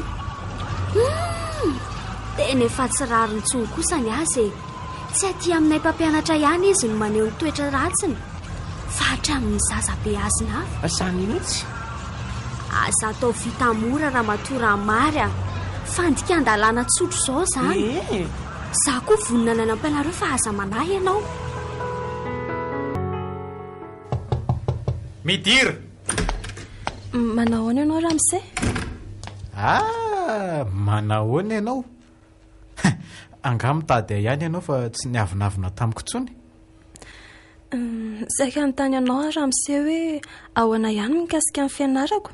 [SPEAKER 3] Humm! Tena efa tsy rariny intsony kosa ny azy e! Tsy aty aminay mpampianatra ihany izy no maneho ny toetra ratsiny, fa hatramin'ny zaza beazina hafa.
[SPEAKER 4] Izany mihitsy.
[SPEAKER 3] Aza atao vita mora Ramatoa Ramary a! Fandikan-dalàna tsotra izao izany.
[SPEAKER 4] Ee.
[SPEAKER 3] Izaho koa vonona ny hanampy anareo fa aza manahy ianao.
[SPEAKER 5] Midira!
[SPEAKER 6] Manao ahoana ianao ramose?
[SPEAKER 5] Ah! Sa manahoana ianao? Angaha mitady ahy ihany ianao fa tsy niavonavona tamiko intsony?
[SPEAKER 6] Saika hanontany anao aho ramose hoe ahoana ihany mikasika ny fianarako?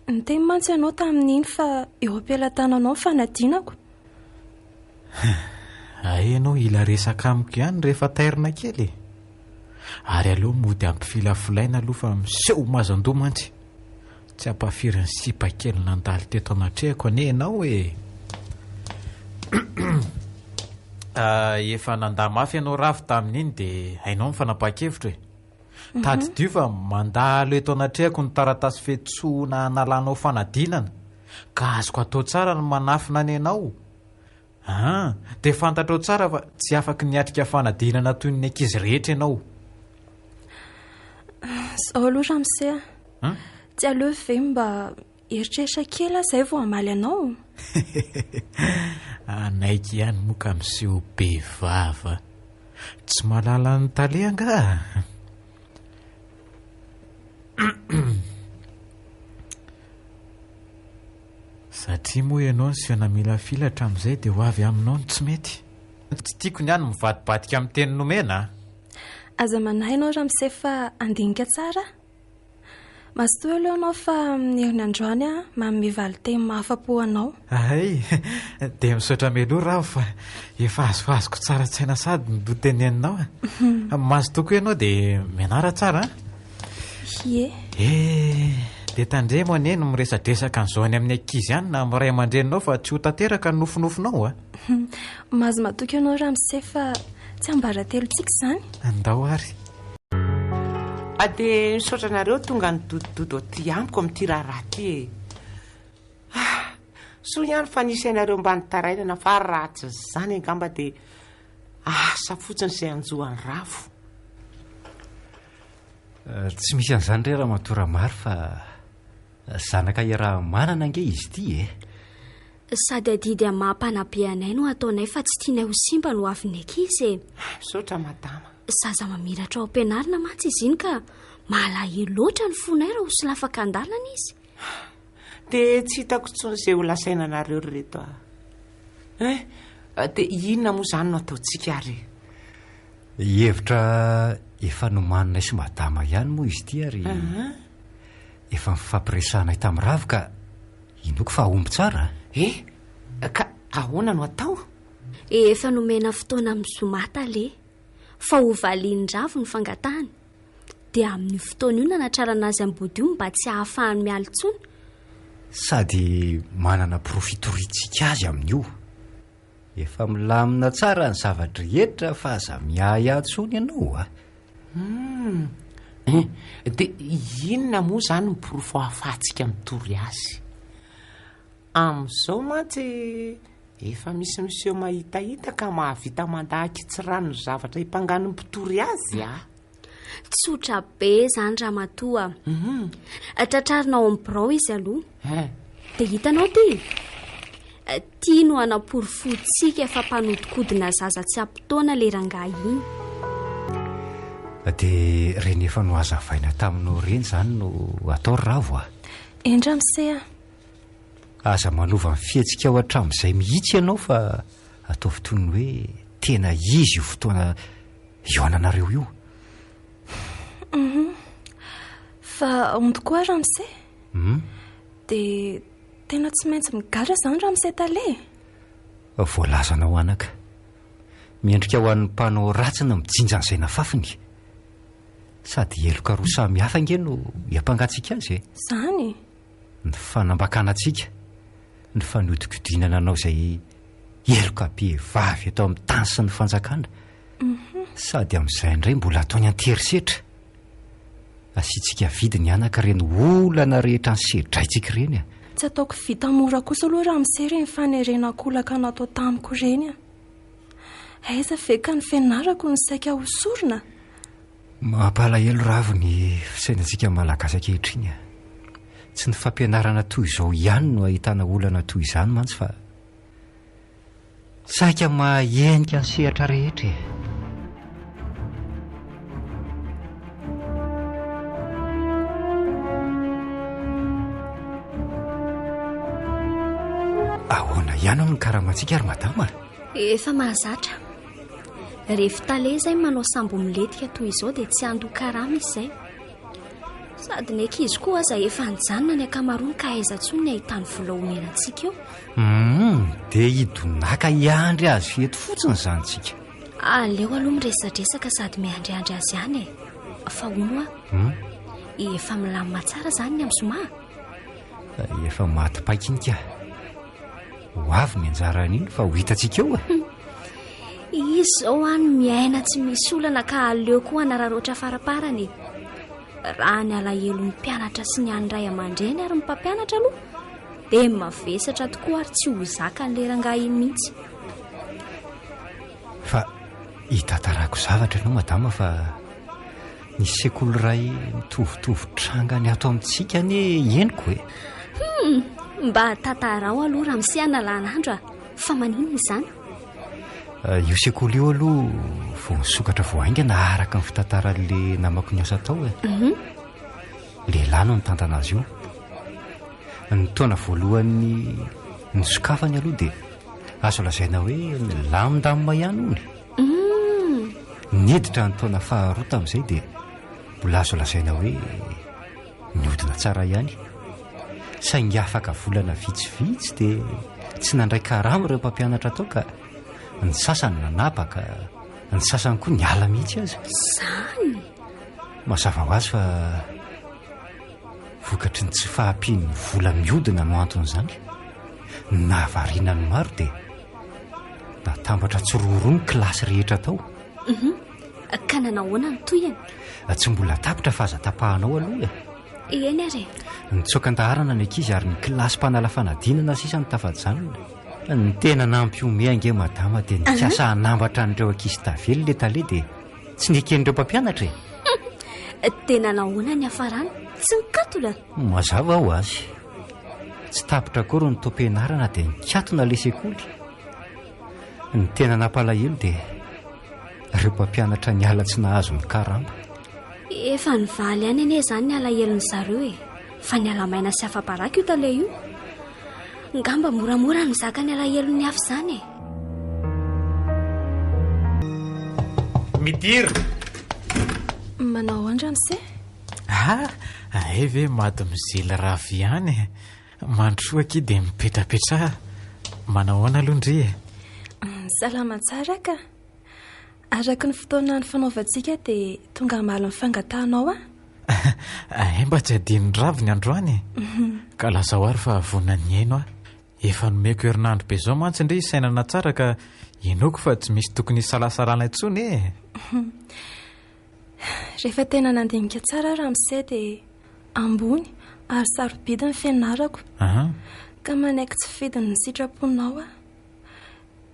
[SPEAKER 6] Niteny mantsy ianao tamin'iny fa eo am-pelatananao ny fanadinako.
[SPEAKER 5] Hay ianao hila resaka amiko ihany rehefa tairina kely e! Ary aleo mody ampifilafilaina aloha fa miseho mazan-doha mantsy. Tsy ampafirin'ny sipa kely nandalo teto anatrehako anie ianao e! Ah, efa nandà mafy ianao Ravo tamin'iny dia hainao ny fanapahan-kevitro e! Mhm. Tadidio fa mandalo eto anatrehako ny taratasy fiantsoana hanalanao fanadinana ka azoko atao tsara ny manafina ny anao. Ah, dia fantatrao tsara fa tsy afaky niatrika fanadinana toy ny ankizy rehetra ianao.
[SPEAKER 6] Zao aloha ramose a. Tsy aleo ve mba eritreritra kely aho izay vao hamaly anao?
[SPEAKER 5] Hanaiky ihany moa ka miseho be vava. Tsy mahalala ny tale angaha? Satria moa ianao niseho namilafila hatramin'izay dia ho avy aminao ny tsy mety. Tsy tiako ny ahy ny mivadibadika amin'ny teny nomena a!
[SPEAKER 6] Aza manahy ianao ramose fa handinika tsara aho. Mazotoa aloha ianao fa amin'ny heriny androany aho manome valin-teny mahafa-po anao.
[SPEAKER 5] Hay! Dia misaotra mialoha Ravo fa efa azoazoko tsara an-tsaina sahady ny loha teneninao a! Mazotoa koa ianao dia mianara tsara an!
[SPEAKER 6] Ie.
[SPEAKER 5] Eh! Dia tandremo anie ny miresadresaka an'izao any amin'ny ankizy any na amin'ny ray aman-dreninao fa tsy ho tanteraka ny nofinofinao a!
[SPEAKER 6] Mahazo matoky ianao ramose fa tsiambaratelontsika izany.
[SPEAKER 5] Andao ary.
[SPEAKER 4] Ah, dia misaotra anareo tonga nidodododo aty amiko amin'ity raharaha ity e. Ah, soa ihany fa nisy anareo mba nitarainana fa raha tsy izany angamba dia asa fotsiny izay hanjo an'i Ravo.
[SPEAKER 1] Eh, tsy misy an'izany re Ramatoa Ramaro fa zanaka iaraha-manana ange izy ity e.
[SPEAKER 3] Sady adidy amin'ny maha mpanabe anay no ataonay fa tsy tianay ho simba ny hoavin'ny ankizy e.
[SPEAKER 4] Misaotra madama.
[SPEAKER 3] Zaza mamiratra ao am-pianarana mantsy izy iny ka malahelo loatra ny fonay raha ho solafaka an-dalana izy.
[SPEAKER 4] Dia tsy hitako intsony izay ho lazaina anareo ry reto a. Eh, dia inona moa izany no ataontsika ary e?
[SPEAKER 1] Hevitra efa nomaninay sy madama ihany moa izy ity ary efa nifampiresahanay tamin'i Ravo ka Inoako fa hahomby tsara a!
[SPEAKER 4] Eh! Ka ahoana no atao?
[SPEAKER 3] Efa nomena fotoana amin'ny zoma tale fa ho valian'i Ravo ny fangatahany. Dia amin'io fotoana io nanatrarana azy ambodiomby mba tsy hahafahany miala intsony.
[SPEAKER 1] Sady manana porofo hitoriantsika azy amin'io. Efa milamina tsara ny zava-drehetra fa aza miahiahy intsony ianao a!
[SPEAKER 4] Hum, eh, dia inona moa izany ny porofo ahafahantsika mitory azy? Amin'izao mantsy efa misy miseho mahitahita ka mahavita mandà ankitsirano ny zavatra impangan'ny mpitory azy a!
[SPEAKER 3] Tsotra be izany ramatoa a. Mhm. Tratrarina ao amin'ny birao izy aloha. Eh. Dia hitanao ty? Ty no hanaporofoantsika fa mpanodikodina zaza tsy ampy-taona ilay rangahy iny.
[SPEAKER 1] Dia ireny efa nohazavaina taminao ireny izany no atao ry Ravo a?
[SPEAKER 6] Eny ramose a.
[SPEAKER 1] Aza manova ny fihetsikao hatramin'izay mihitsy ianao fa ataovy toy ny hoe tena izy io fotoana Hihaonanareo io.
[SPEAKER 6] Mhm. Fa ahoana tokoa ary ramose?
[SPEAKER 1] Hmm?
[SPEAKER 6] Dia tena tsy maintsy migadra izany ramose tale e?
[SPEAKER 1] Voalazanao anaka. Miendrika ho an'ny mpanao ratsy ny mijinja an'izay nafafiny. Sady heloka roa samy hafa ange no iampangantsika azy e.
[SPEAKER 6] Izany?
[SPEAKER 1] Ny fanambakana antsika, ny fanodikodinana anao izay heloka be vavy eto amin'ny tany sy ny fanjakana. Sady amin'izay indray mbola ataony an-terisetra. Asiantsika vidiny anaka ireny olana rehetra nisedraintsika ireny a.
[SPEAKER 6] Tsy ataoko vita mora kosa aloha ramose ireny fanerena ankolaka natao tamiko ireny a. Aiza ve ka ny fianarako no saika ho sorona?
[SPEAKER 1] Mampalahelo ravo ny fisainantsika malagasy ankehitriny a. Tsy ny fampianarana toy izao ihany no ahitana olana toy izany mantsy fa Saika mahahenika ny sehatra rehetra e! Ahoana ihany hono ny karamantsika ry madama?
[SPEAKER 3] Efa mahazatra. Rehefa tale izay manao sambo milentika toy izao dia tsy handoa karama izy izay. Sady ny ankizy koa aza efa nijanona ny ankamaroany ka aiza intsony ny ahitany vola omena antsika eo.
[SPEAKER 1] Hum, dia hidonaka hiandry azy eto fotsiny izany tsika.
[SPEAKER 3] Aleo aloha miresadresaka sady miandriandry azy ihany e. Fa hono aho,
[SPEAKER 1] Hmm?
[SPEAKER 3] efa milamina tsara izany ny amin'ny zoma?
[SPEAKER 1] Efa maty paika iny ka. Ho avy ny anjaran'iny fa ho hitantsika eo e.
[SPEAKER 3] Izy izao any miaina tsy misy olana ka aleo koa hanararaotra faraparany e. Raha ny alahelon'ny mpianatra sy ny an'ny ray aman-dreny ary ny mpampianatra aloha dia mavesatra tokoa ary tsy ho zakan'ilay rangahy iny mihitsy.
[SPEAKER 1] Fa hitantarako zavatra ianao madama fa nisy sekoly iray mitovitovy tranga ny ato amintsika anie henoko e.
[SPEAKER 3] Hum, mba tantarao aloha ramose analanandro a. Fa maninona izany?
[SPEAKER 1] Eh, io sekoly io aloha vao nisokatra vao haingana araka ny fitantaran'le namako niasa tao e.
[SPEAKER 3] Mhm.
[SPEAKER 1] Lehilahy no nitantana azy io. Ny taona voalohany nisokafany aloha dia azo lazaina hoe nilamindamina ihany hono.
[SPEAKER 3] Mm.
[SPEAKER 1] Niditra ny taona faharoa tamin'izay dia mbola azo lazaina hoe nihodina tsara ihany. Saingy afaka volana vitsivitsy dia tsy nandray karama ireo mpampianatra tao ka ny sasany nanapaka, ny sasany koa niala mihitsy aza.
[SPEAKER 3] Izany?
[SPEAKER 1] Mazava ho azy fa vokatry ny tsy fahampian'ny vola mihodina no anton'izany. Ny nahavariana ny maro dia natambatra tsiroaroa ny kilasy rehetra tao.
[SPEAKER 3] Mhm. Ka nanao ahoana ny tohiny?
[SPEAKER 1] Tsy mbola tapitra fa aza tapahanao aloha e.
[SPEAKER 3] Eny ary e.
[SPEAKER 1] Nitsoaka an-daharana ny ankizy ary ny kilasy mpanala fanadinana sisa no tafajanona. Ny tena nampihomehy ange madama dia nikasa hanambatra an'ireo ankizy tavela ilay tale dia tsy neken'ireo mpampianatra e.
[SPEAKER 3] Dia nanao ahoana ny hafarana? Tsy nikatona?
[SPEAKER 1] Mazava ho azy. Tsy tapitra akory ny taom-pianarana dia nikatona ilay sekoly. Ny tena nampalahelo dia ireo mpampianatra niala tsy nahazo ny karama.
[SPEAKER 3] Efa nivaly ihany anie izany ny alahelon'ny zareo e. Fa niala maina sy afa-baraka io tale io. Ngamba moramora ny mizaka ny alahelon'ny hafa izany e.
[SPEAKER 5] Midira.
[SPEAKER 6] Manao ahoana ramose?
[SPEAKER 5] Ah, hay ve mademoiselle Ravi ihany e. Mandrosoa akia dia mipetrapetraha. Manao ahoana aloha ndry e?
[SPEAKER 6] Salama tsara ka. Araka ny fotoana nifanaovantsika dia tonga hamaly ny fangatahanao aho.
[SPEAKER 5] Hay mba tsy adinon'i Ravo ny androany e. Ka lazao ary fa vonona ny hihaino aho. Efa nomeko herinandro be izao mantsy ndry hisainana tsara ka inoako fa tsy misy tokony hisalasalana intsony e.
[SPEAKER 6] Rehefa tena nandinika tsara aho ramose dia ambony ary sarobidy ny fianarako. Ka manaiky tsy fidiny ny sitraponao aho.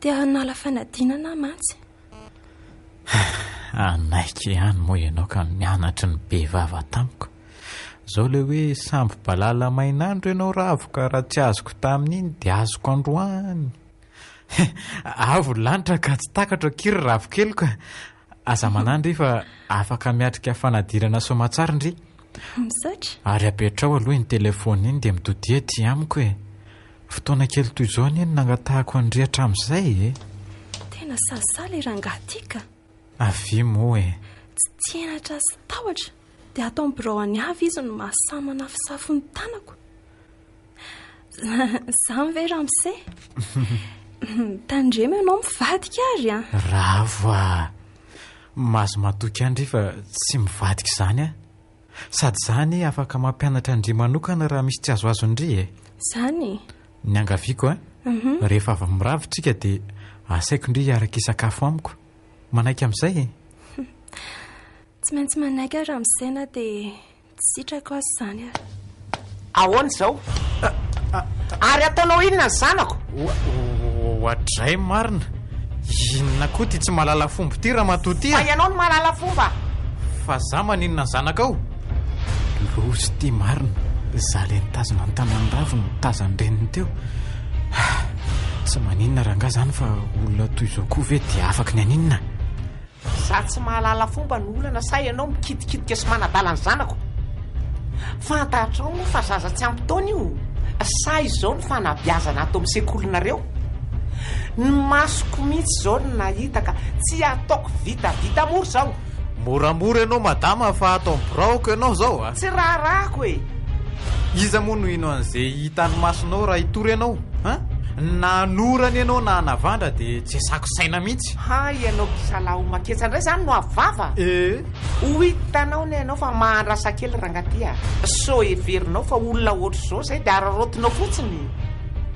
[SPEAKER 6] Te hanala fanadinana aho mantsy.
[SPEAKER 5] Hanaiky ihany moa ianao ka mianatry ny be vava tamiko. Zao le hoe sambo balala main'andro ianao Ravo ka raha tsy azoko tamin'iny dia azoko androany. Avo ny lanitra ka tsy takatro akia ry Ravo keliko a. Aza manahy ndry fa afaka miatrika fanadinana soamatsara ndry.
[SPEAKER 6] Misaotra.
[SPEAKER 5] Ary apetraho aloha iny telephone iny dia mitodiha aty amiko e. Fotoana kely toy izao anie no nangatahako an-dry hatramin'izay e.
[SPEAKER 6] Tena sazisaly i rangahy ity ka.
[SPEAKER 5] Avia moa e.
[SPEAKER 6] Tsy tia henatra sy tahotra dia ato amin'ny birao any avy izy no mahasahy manafosafo ny tanako. Izany ve ramose? Tandremo ianao mivadika ary an.
[SPEAKER 5] Ravo a! Mahazo matoky an-dry fa tsy mivadika izany aho. Sady za anie afaka mampianatra an-dry manokana raha misy tsy azoazon-dry e.
[SPEAKER 6] Izany?
[SPEAKER 5] Ny angaviako an, rehefa avy miravo tsika dia asaiko ndry hiaraka hisakafo amiko. Manaiky amin'izay e?
[SPEAKER 6] Tsy maintsy manaiky aho ramose na dia Tsy sitrako aza izany ary.
[SPEAKER 4] Ahoana izao? Ary ataonao inona ny zanako?
[SPEAKER 5] Oadray marina! Inona koa ity tsy mahalala fomba ity ramatoa ity a?
[SPEAKER 4] Fa ianao no mahalala fomba!
[SPEAKER 5] Fa za maninona ny zanakao? Loza ity marina! Za le nitazona ny tanan'i Ravo no nitazan'ny reniny teo. Tsy maninona rangahy zany fa olona toy izao koa ve dia afaky ny haninona?
[SPEAKER 4] Za tsy mahalala fomba no olana sa ianao mikitikitika sy manadala ny zanako? Fantatrao moa fa zaza tsy ampy taona io. Sa izao ny fanabeazana ato amin'ny sekolinareo? Ny masoko mihitsy izao no nahita ka tsy ataoko vitavita mora izao.
[SPEAKER 5] Moramora ianao madama fa ato amin'ny biraoko ianao izao a!
[SPEAKER 4] Tsy raharahako e!
[SPEAKER 5] Iza moa no hino an'izay hitan'ny masonao raha hitory ianao an? Na hanorana ianao na hanavandra dia tsy asako saina mihitsy.
[SPEAKER 4] Hay ianao kisalahy homan-ketsa indray izany no avo vava?
[SPEAKER 5] Ee.
[SPEAKER 4] Ho hitanao anie ianao fa mahandrasa kely rangahy ty a! Sao heverinao fa olona ohatr'izao izay dia araraotinao fotsiny?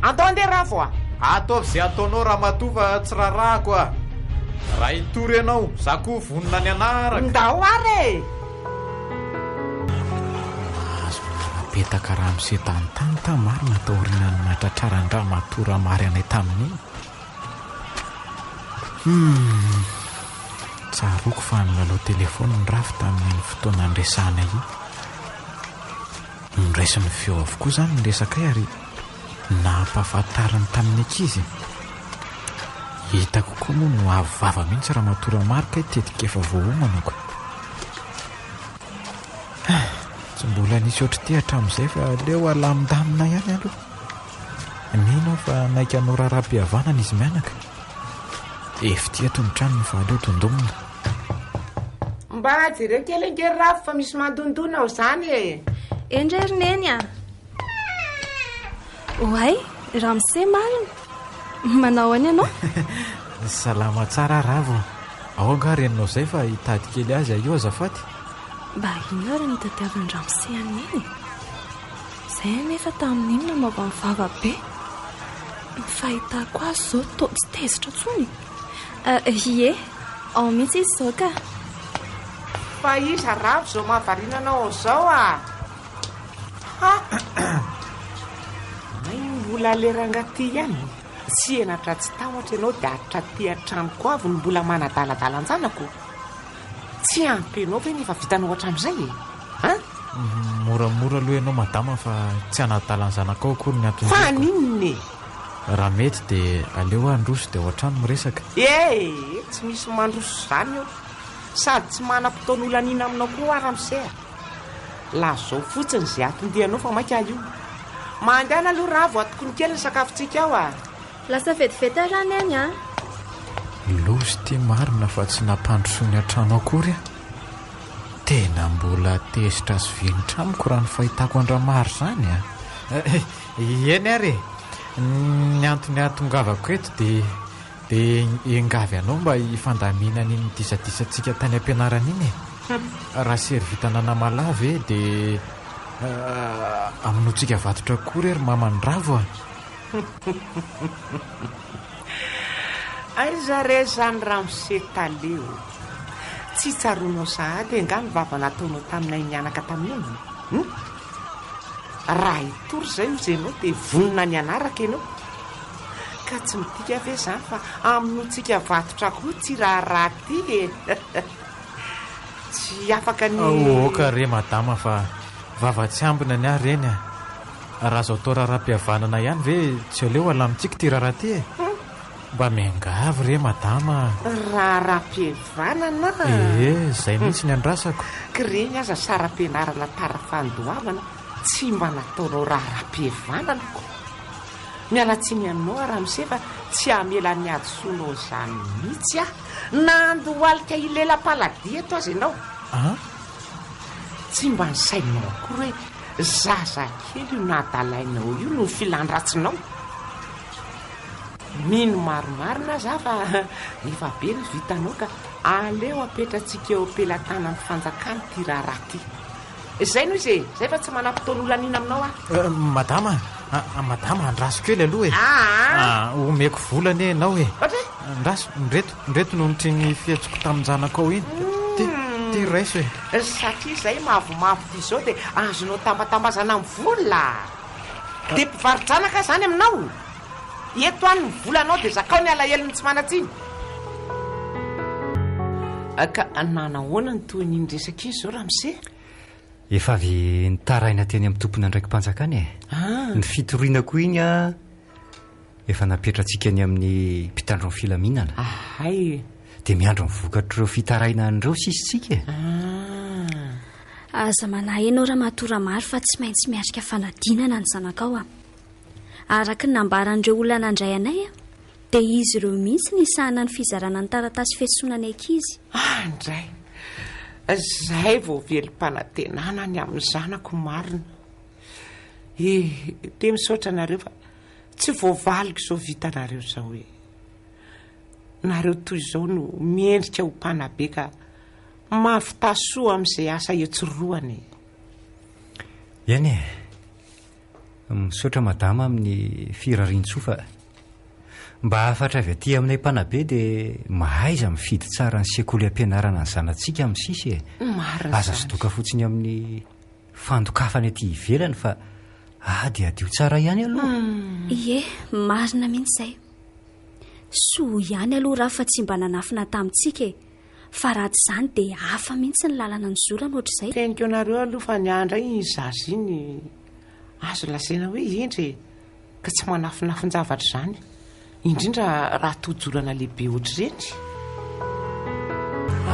[SPEAKER 4] Andao andeha Ravo a!
[SPEAKER 5] Ataovy izay ataonao ramatoa fa tsy raharahako a! Raha hitory ianao, za koa vonona ny hanaraka.
[SPEAKER 4] Ndao ary e!
[SPEAKER 5] Nahazo nanapetaka ramose tany tany marina taorian'ny nahatratraran-dramatoa Ramary anay tamin'iny. Humm. Tsaroako fa nilalao telefaonina ny Rafy tamin'iny fotoana niresahanay iny. Noraisiny feo avokoa izany ny resakay ary nampahafantariny tamin'ny ankizy. Hitako koa moa no avo vava mihitsy Ramatoa Ramary kay tetika efa voaomanako. Tsy mbola nisy ohatr'ity hatramin'izay fa aleo alamindamina ihany aloha. Mino aho fa naika hanao raharaham-pihavanana izy mianaka. Efity eto ny tranony fa aleo dondonina.
[SPEAKER 4] Mba jereo kely ange ry Ravo fa misy mandondona ao izany e!
[SPEAKER 6] Eny re ry Neny a! Oay, ramose marina! Manao ahoana ianao?
[SPEAKER 5] Salama tsara Ravo. Ao angaha reninao izay fa hitady kely azy aho io azafady?
[SPEAKER 6] Mba inona ary no itadiavan-dramose an'i Neny e? Izay anefa tamin'iny nanaovany vava be. Ny fahitako azy izao toa tsy tezitra intsony e. Ie, ao mihitsy izy izao ka.
[SPEAKER 4] Fa iza Ravo izao mahavariana anao ao izao a? Ha! May mbola le rangahy ty ihany. Tsy henatra tsy tahotra ianao dia hatraty an-tranoko avy no mbola manadaladala an-janako. Tsy ampy anao ve ny efa vitanao hatramin'izay e? An?
[SPEAKER 5] Moramora aloha ianao madama fa tsy hanadala ny zanakao akory ny anton-diako.
[SPEAKER 4] Fa haninona e?
[SPEAKER 5] Raha mety dia aleo aho handroso dia ao an-trano miresaka.
[SPEAKER 4] E! Tsy misy mandroso izany eo. Sady tsy manam-potoana holaniana aminao koa aho ramose a! Lazao fotsiny izay anton-dianao fa maika aho io. Mandehana aloha Ravo atokony kely ny sakafontsika ao a!
[SPEAKER 6] Lasa vetivety ary aho Neny a!
[SPEAKER 5] Loza ity marina fa tsy nampandrosoiny an-trano akory aho. Tena mbola tezitra sy vinitra amiko raha ny fahitako an-dRamary izany a! Eny ary e! Ny antony ahatongavako eto dia dia hiangavy anao mba hifandaminana iny disadisantsika tany am-pianarana iny e! Raha servitana namalahy ve dia hamonoantsika vatotra koa re ry maman'i Ravo a!
[SPEAKER 4] Aiza re izany ramose tale ô! Tsy tsaroanao sahady angaha ny vava nataonao taminay mianaka tamin'iny? Hum? Raha hitory izay hozy ianao dia vonona ny hanaraka ianao. Ka tsy midika ve izany fa hamonoantsika vatotra koa ity raharaha ity e? Tsy afaka ny.
[SPEAKER 5] Aoka re madama fa vava tsy ambina ny ahy reny a! Raha azo atao raharaham-pihavanana ihany ve tsy aleo alamintsika ity raharaha ity e? Mba miangavy re madama a!
[SPEAKER 4] Raharaham-pihavanana?
[SPEAKER 5] Ee, izay mihitsy ny andrasako.
[SPEAKER 4] K'ireny aza saram-pianarana tara fandoavana tsy mba nataonao raharaham-pihavanana ko! Miala tsiny aminao aho ramose fa tsy hamela ny hadisoanao izany mihitsy aho na handohalika hilela-paladia eto aza ianao.
[SPEAKER 5] An?
[SPEAKER 4] Tsy mba nisainao akory hoe zazakely io nadalainao io noho ny filan-dratsinao. Mino marimarina aza aho fa efa be ny vitanao ka aleo apetratsika eo am-pelatanan'ny fanjakana ity raharaha ity. Izay no izy e! Izay fa tsy manam-potoana holaniana aminao
[SPEAKER 5] aho. Madama a! Madama, andraso kely aloha e!
[SPEAKER 4] Aa!
[SPEAKER 5] Omeko vola anie ianao e!
[SPEAKER 4] Ohatra e?
[SPEAKER 5] Andraso, ndreto, ndreto no nitrin'ny fihetsiko tamin-janakao iny. Ty, ty raiso e!
[SPEAKER 4] Satria izay mavomavo toy izao dia azonao tambatambazana amin'ny vola! Dia mpivaro-janaka aho izany aminao? Eto any ny volanao dia zakao ny alahelon'ny tsy manan-tsiny! Ka nanahoana ny tohin'iny resaka iny izao ramose?
[SPEAKER 1] Efa avy nitaraina teny amin'ny tompon'andraiki-panjakana e.
[SPEAKER 4] Ah.
[SPEAKER 1] Ny fitoriana koa iny a, efa napetratsika any amin'ny mpitandro ny filaminana.
[SPEAKER 4] Ahay.
[SPEAKER 1] Dia miandry ny vokatr'ireo fitarainana ireo sisa isika e.
[SPEAKER 4] Ah.
[SPEAKER 3] Aza manahy ianao Ramatoa Ramary fa tsy maintsy miatrika fanadinana ny zanakao a. Araka ny nambaran'ireo olona nandray anay dia izy ireo mihitsy nisahana ny fizarana ny taratasy fiantsoana ny ankizy.
[SPEAKER 4] Andray! Izay vao velom-panantenana ny amin'ny zanako marina. E, dia misaotra anareo fa tsy voavaliko izao vitanareo izao e. Nareo toy izao no mendrika ho mpanabe ka mahavità soa amin'izay asa etsorohana e.
[SPEAKER 1] Eny e. Misaotra madama amin'ny firarian-tsoa fa mba hafatra avy aty aminay mpanabe dia mahaiza mifidy tsara ny sekoly ampianarana ny zanatsika amin'ny sisa e.
[SPEAKER 4] Marina
[SPEAKER 1] Aza
[SPEAKER 4] izany.
[SPEAKER 1] sodoka fotsiny amin'ny fandokafana ety ivelany fa adiadio tsara ihany aloha.
[SPEAKER 3] Ie, marina mihitsy izay. Soa ihany aloha raha fa tsy mba nanafina tamintsika e. Fa raha tsy izany dia hafa mihitsy ny lalana nizorana ohatr'izay.
[SPEAKER 4] Teniko anareo aloha fa ny ahy indray iny zaza iny azo lazaina hoe hendry e, ka tsy manafinafin-javatra izany, indrindra raha tojo olana lehibe ohatr'ireny.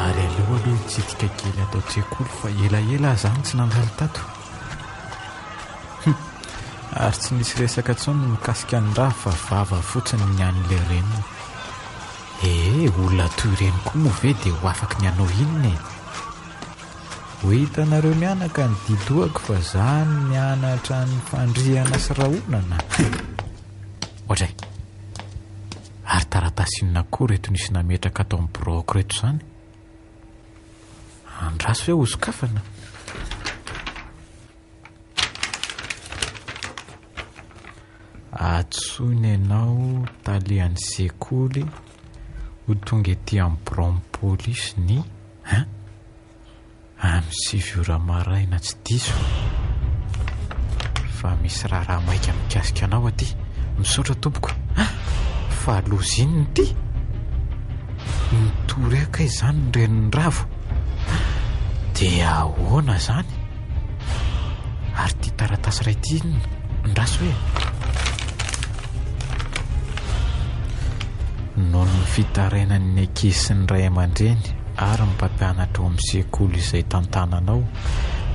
[SPEAKER 5] Ary aleo aloha hitsidika kely ato an-tsekoly fa elaela aho izany tsy nandalo tato. Hum, ary tsy nisy resaka intsony mikasika an'i Ravo fa vava fotsiny ny an'ilay reniny. Ee, olona toy ireny koa moa ve dia ho afaky ny hanao inona e? Ho hitanareo mianaka ny didohako fa za nianatra ny fandrihana sy rahonana. Oadray! Ary taratasy inona koa ireto nisy nametraka ato amin'ny biraoko ireto izany? Andraso ve hosokafana? Antsoina ianao talehan'ny sekoly ho tonga ety amin'ny biraon'ny polisy ny hein? Amin'ny 9 ora maraina tsy diso fa misy raharaha maika mikasika anao aty. Misaotra tompoko. Fa loza inona ity? Nitory ahy kay izany ny renin'i Ravo. Dia ahoana izany? Ary ity taratasy iray ity inona? Andraso hoe. Noho ny fitarainan'ny ankizy sy ny ray aman-dreny ary ny mpampianatra ao amin'ny sekoly izay tantananao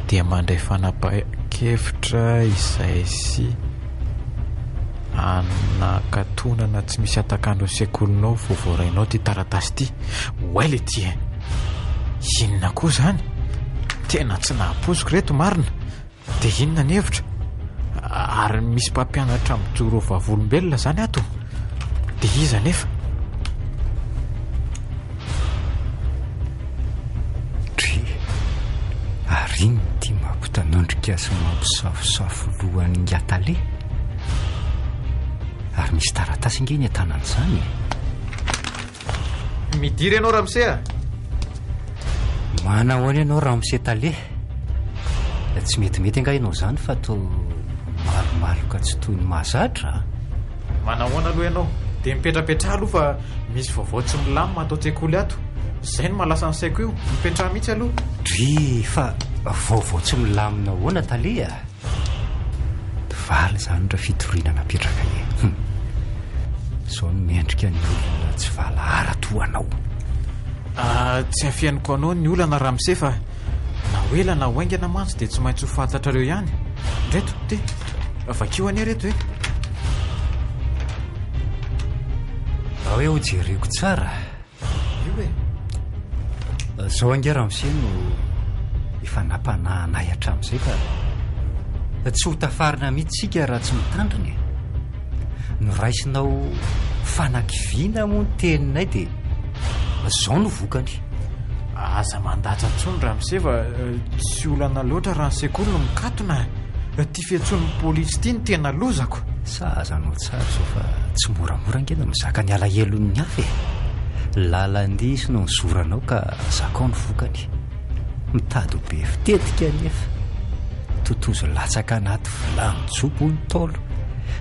[SPEAKER 5] dia mandray fanapahan-kevitra izay sy anakatonana tsy misy hatak'andro ny sekolinao vao voarainao ity taratasy ity. Oay le ty e! Inona koa izany? Tena tsy nahapoiziko reto marina. Dia inona ny hevitra? Ary misy mpampianatra mijoro ho vavolombelona izany ato? Dia iza anefa?
[SPEAKER 1] Dry, ary inona ity mampitanondrika sy mampisafosafo loha an'i Ngatale? Ary misy taratasy ange eny an-tanan'izany e!
[SPEAKER 5] Midira ianao ramose a!
[SPEAKER 1] Manahoana ianao ramose tale? Tsy metimety angaha ianao izany fa toa malomaloka tsy toy ny mahazatra a!
[SPEAKER 5] Manahoana aloha ianao? Dia mipetrapetraha aloha fa misy vaovao tsy milamina ato an-tsekoly ato. Izay no mahalasa ny saiko io. Mipetraha mihitsy aloha.
[SPEAKER 1] Dry, fa vaovao tsy milamina ahoana tale a? Valy izany raha fitoriana napetraka e. Hum. Izao no mendrika ny olona tsy valahara toa anao.
[SPEAKER 5] Ah, tsy afeniko anao ny olana ramose fa na ho ela na ho haingana mantsy dia tsy maintsy ho fantatrareo ihany. Reto, ty. Vakio anie reto e.
[SPEAKER 1] Ao hoe ho jereko tsara.
[SPEAKER 5] Io e.
[SPEAKER 1] Zao ange ramose no efa nampanahy anay hatramin'izay fa tsy ho tafarina mihitsy isika raha tsy mitandrina e. Noraisinao fanakiviana moa ny teninay dia zao no vokany.
[SPEAKER 5] Aza mandatra intsony ramose fa eh, tsy olana loatra raha ny sekoly no mikatona. Ity fiantsoan'ny polisy ity no tena lozako.
[SPEAKER 1] Sahaza anao tsara izao fa tsy moramora ange ny mizaka ny alahelon'ny hafa e. Lalan-diso no nizoranao ka zakao ny vokany. Mitady ho be fitetika anefa. Totozy latsaka anaty vilany jobo hoy ny Ntaolo.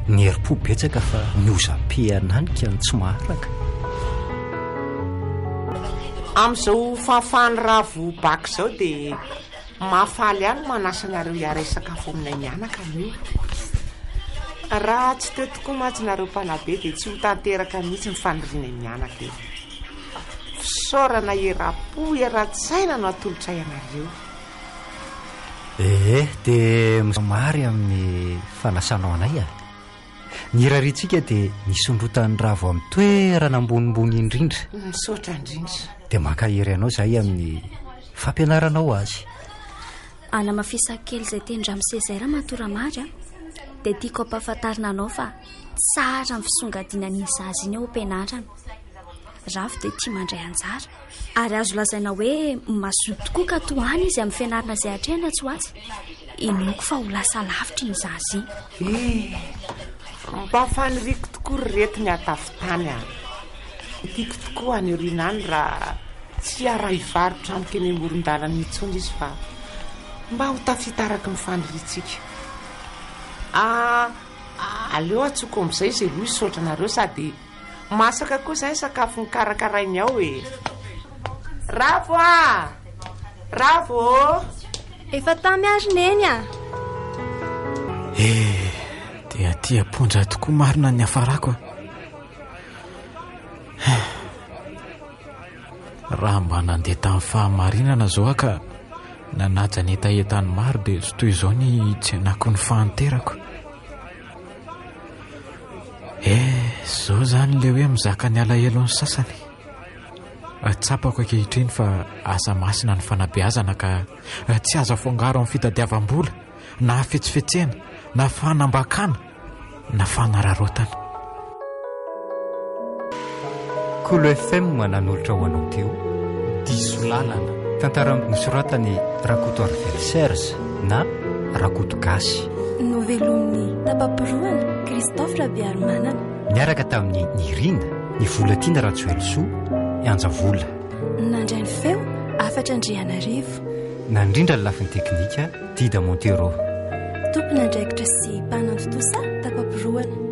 [SPEAKER 1] Ny herim-po betsaka fa ny hozam-pe hananika no tsy maharaka.
[SPEAKER 4] Amin'izao fahafahan'i Ravo bac izao dia Mahafaly ahy ny manasa anareo hiara-hisakafo aminay mianaka anio. Raha tsy teo tokoa mantsy nareo mpanabe dia tsy ho tanteraka mihitsy ny fanirianay mianaka e. Fisaorana eram-po eran-tsaina no atolotray anareo.
[SPEAKER 1] Ee, dia mary amin'ny fanasanao anay a. Ny irariantsika dia ny hisondrotan'i Ravo amin'ny toerana ambonimbony indrindra.
[SPEAKER 4] Misaotra indrindra.
[SPEAKER 1] Dia mankahery anao izahay amin'ny fampianaranao azy.
[SPEAKER 3] Hanamafisako kely izay tenin-dRamose izay Ramatoa Ramary a! Dia tiako hampahafantarina anao fa tsara ny fisongadinan'iny zaza iny ao am-pianarana. Ravo dia tia mandray anjara ary azo lazaina hoe mazoto tokoa ka tohana izy amin'ny fianarana izay atrehina atsy ho atsy. Inoako fa ho lasa lavitra iny zaza iny.
[SPEAKER 4] Eh, mba faniriako tokoa ry reto ny hatafitany a! Tiako tokoa any aoriana any raha tsy hiara-hivarotra amiko eny amoron-dalana intsony izy fa mba ho tafita araka ny faniriantsika. Ah, aleo antsoiko amin'izay izy aloha hisaotra anareo sady masaka koa izay ny sakafo nokarakarainy ao e! Ravo a! Ravo ô!
[SPEAKER 6] Efa tamy ary Neny a!
[SPEAKER 5] Eh, dia aty am-ponja tokoa marina ny niafarako a! Raha mba nandeha tamin'ny fahamarinana izao aho ka nanaja ny hetahetan'ny maro dia tsy toy izao ny hitsenako ny fahanterako. Eh, izao izany ilay hoe mizaka ny alahelon'ny sasany. Tsapako ankehitriny fa asa masina ny fanabeazana ka tsy azo afangaro amin'ny fitadiavam-bola na hafetsifetsena na fanambakana. na fanararaotana.
[SPEAKER 1] Kolo FM nanolotra ho anao teo.
[SPEAKER 2] Diso lalana.
[SPEAKER 1] Tantara nosoratan'i Rakotoarivelo Serge na Rakoto Gasy.
[SPEAKER 6] Novelomin'i Tapa-porohana Christophe Rabearimanana.
[SPEAKER 1] Niaraka tamin'i Nirina, Ny Volatiana Rajoelisoa, i Anjavola.
[SPEAKER 6] Nandray ny feo, Hafatra Andrianarivo.
[SPEAKER 1] Nandrindra ny lafiny teknika, Dida Montero.
[SPEAKER 6] Tompon'andraikitra sy mpanatontosa tapa-porohana.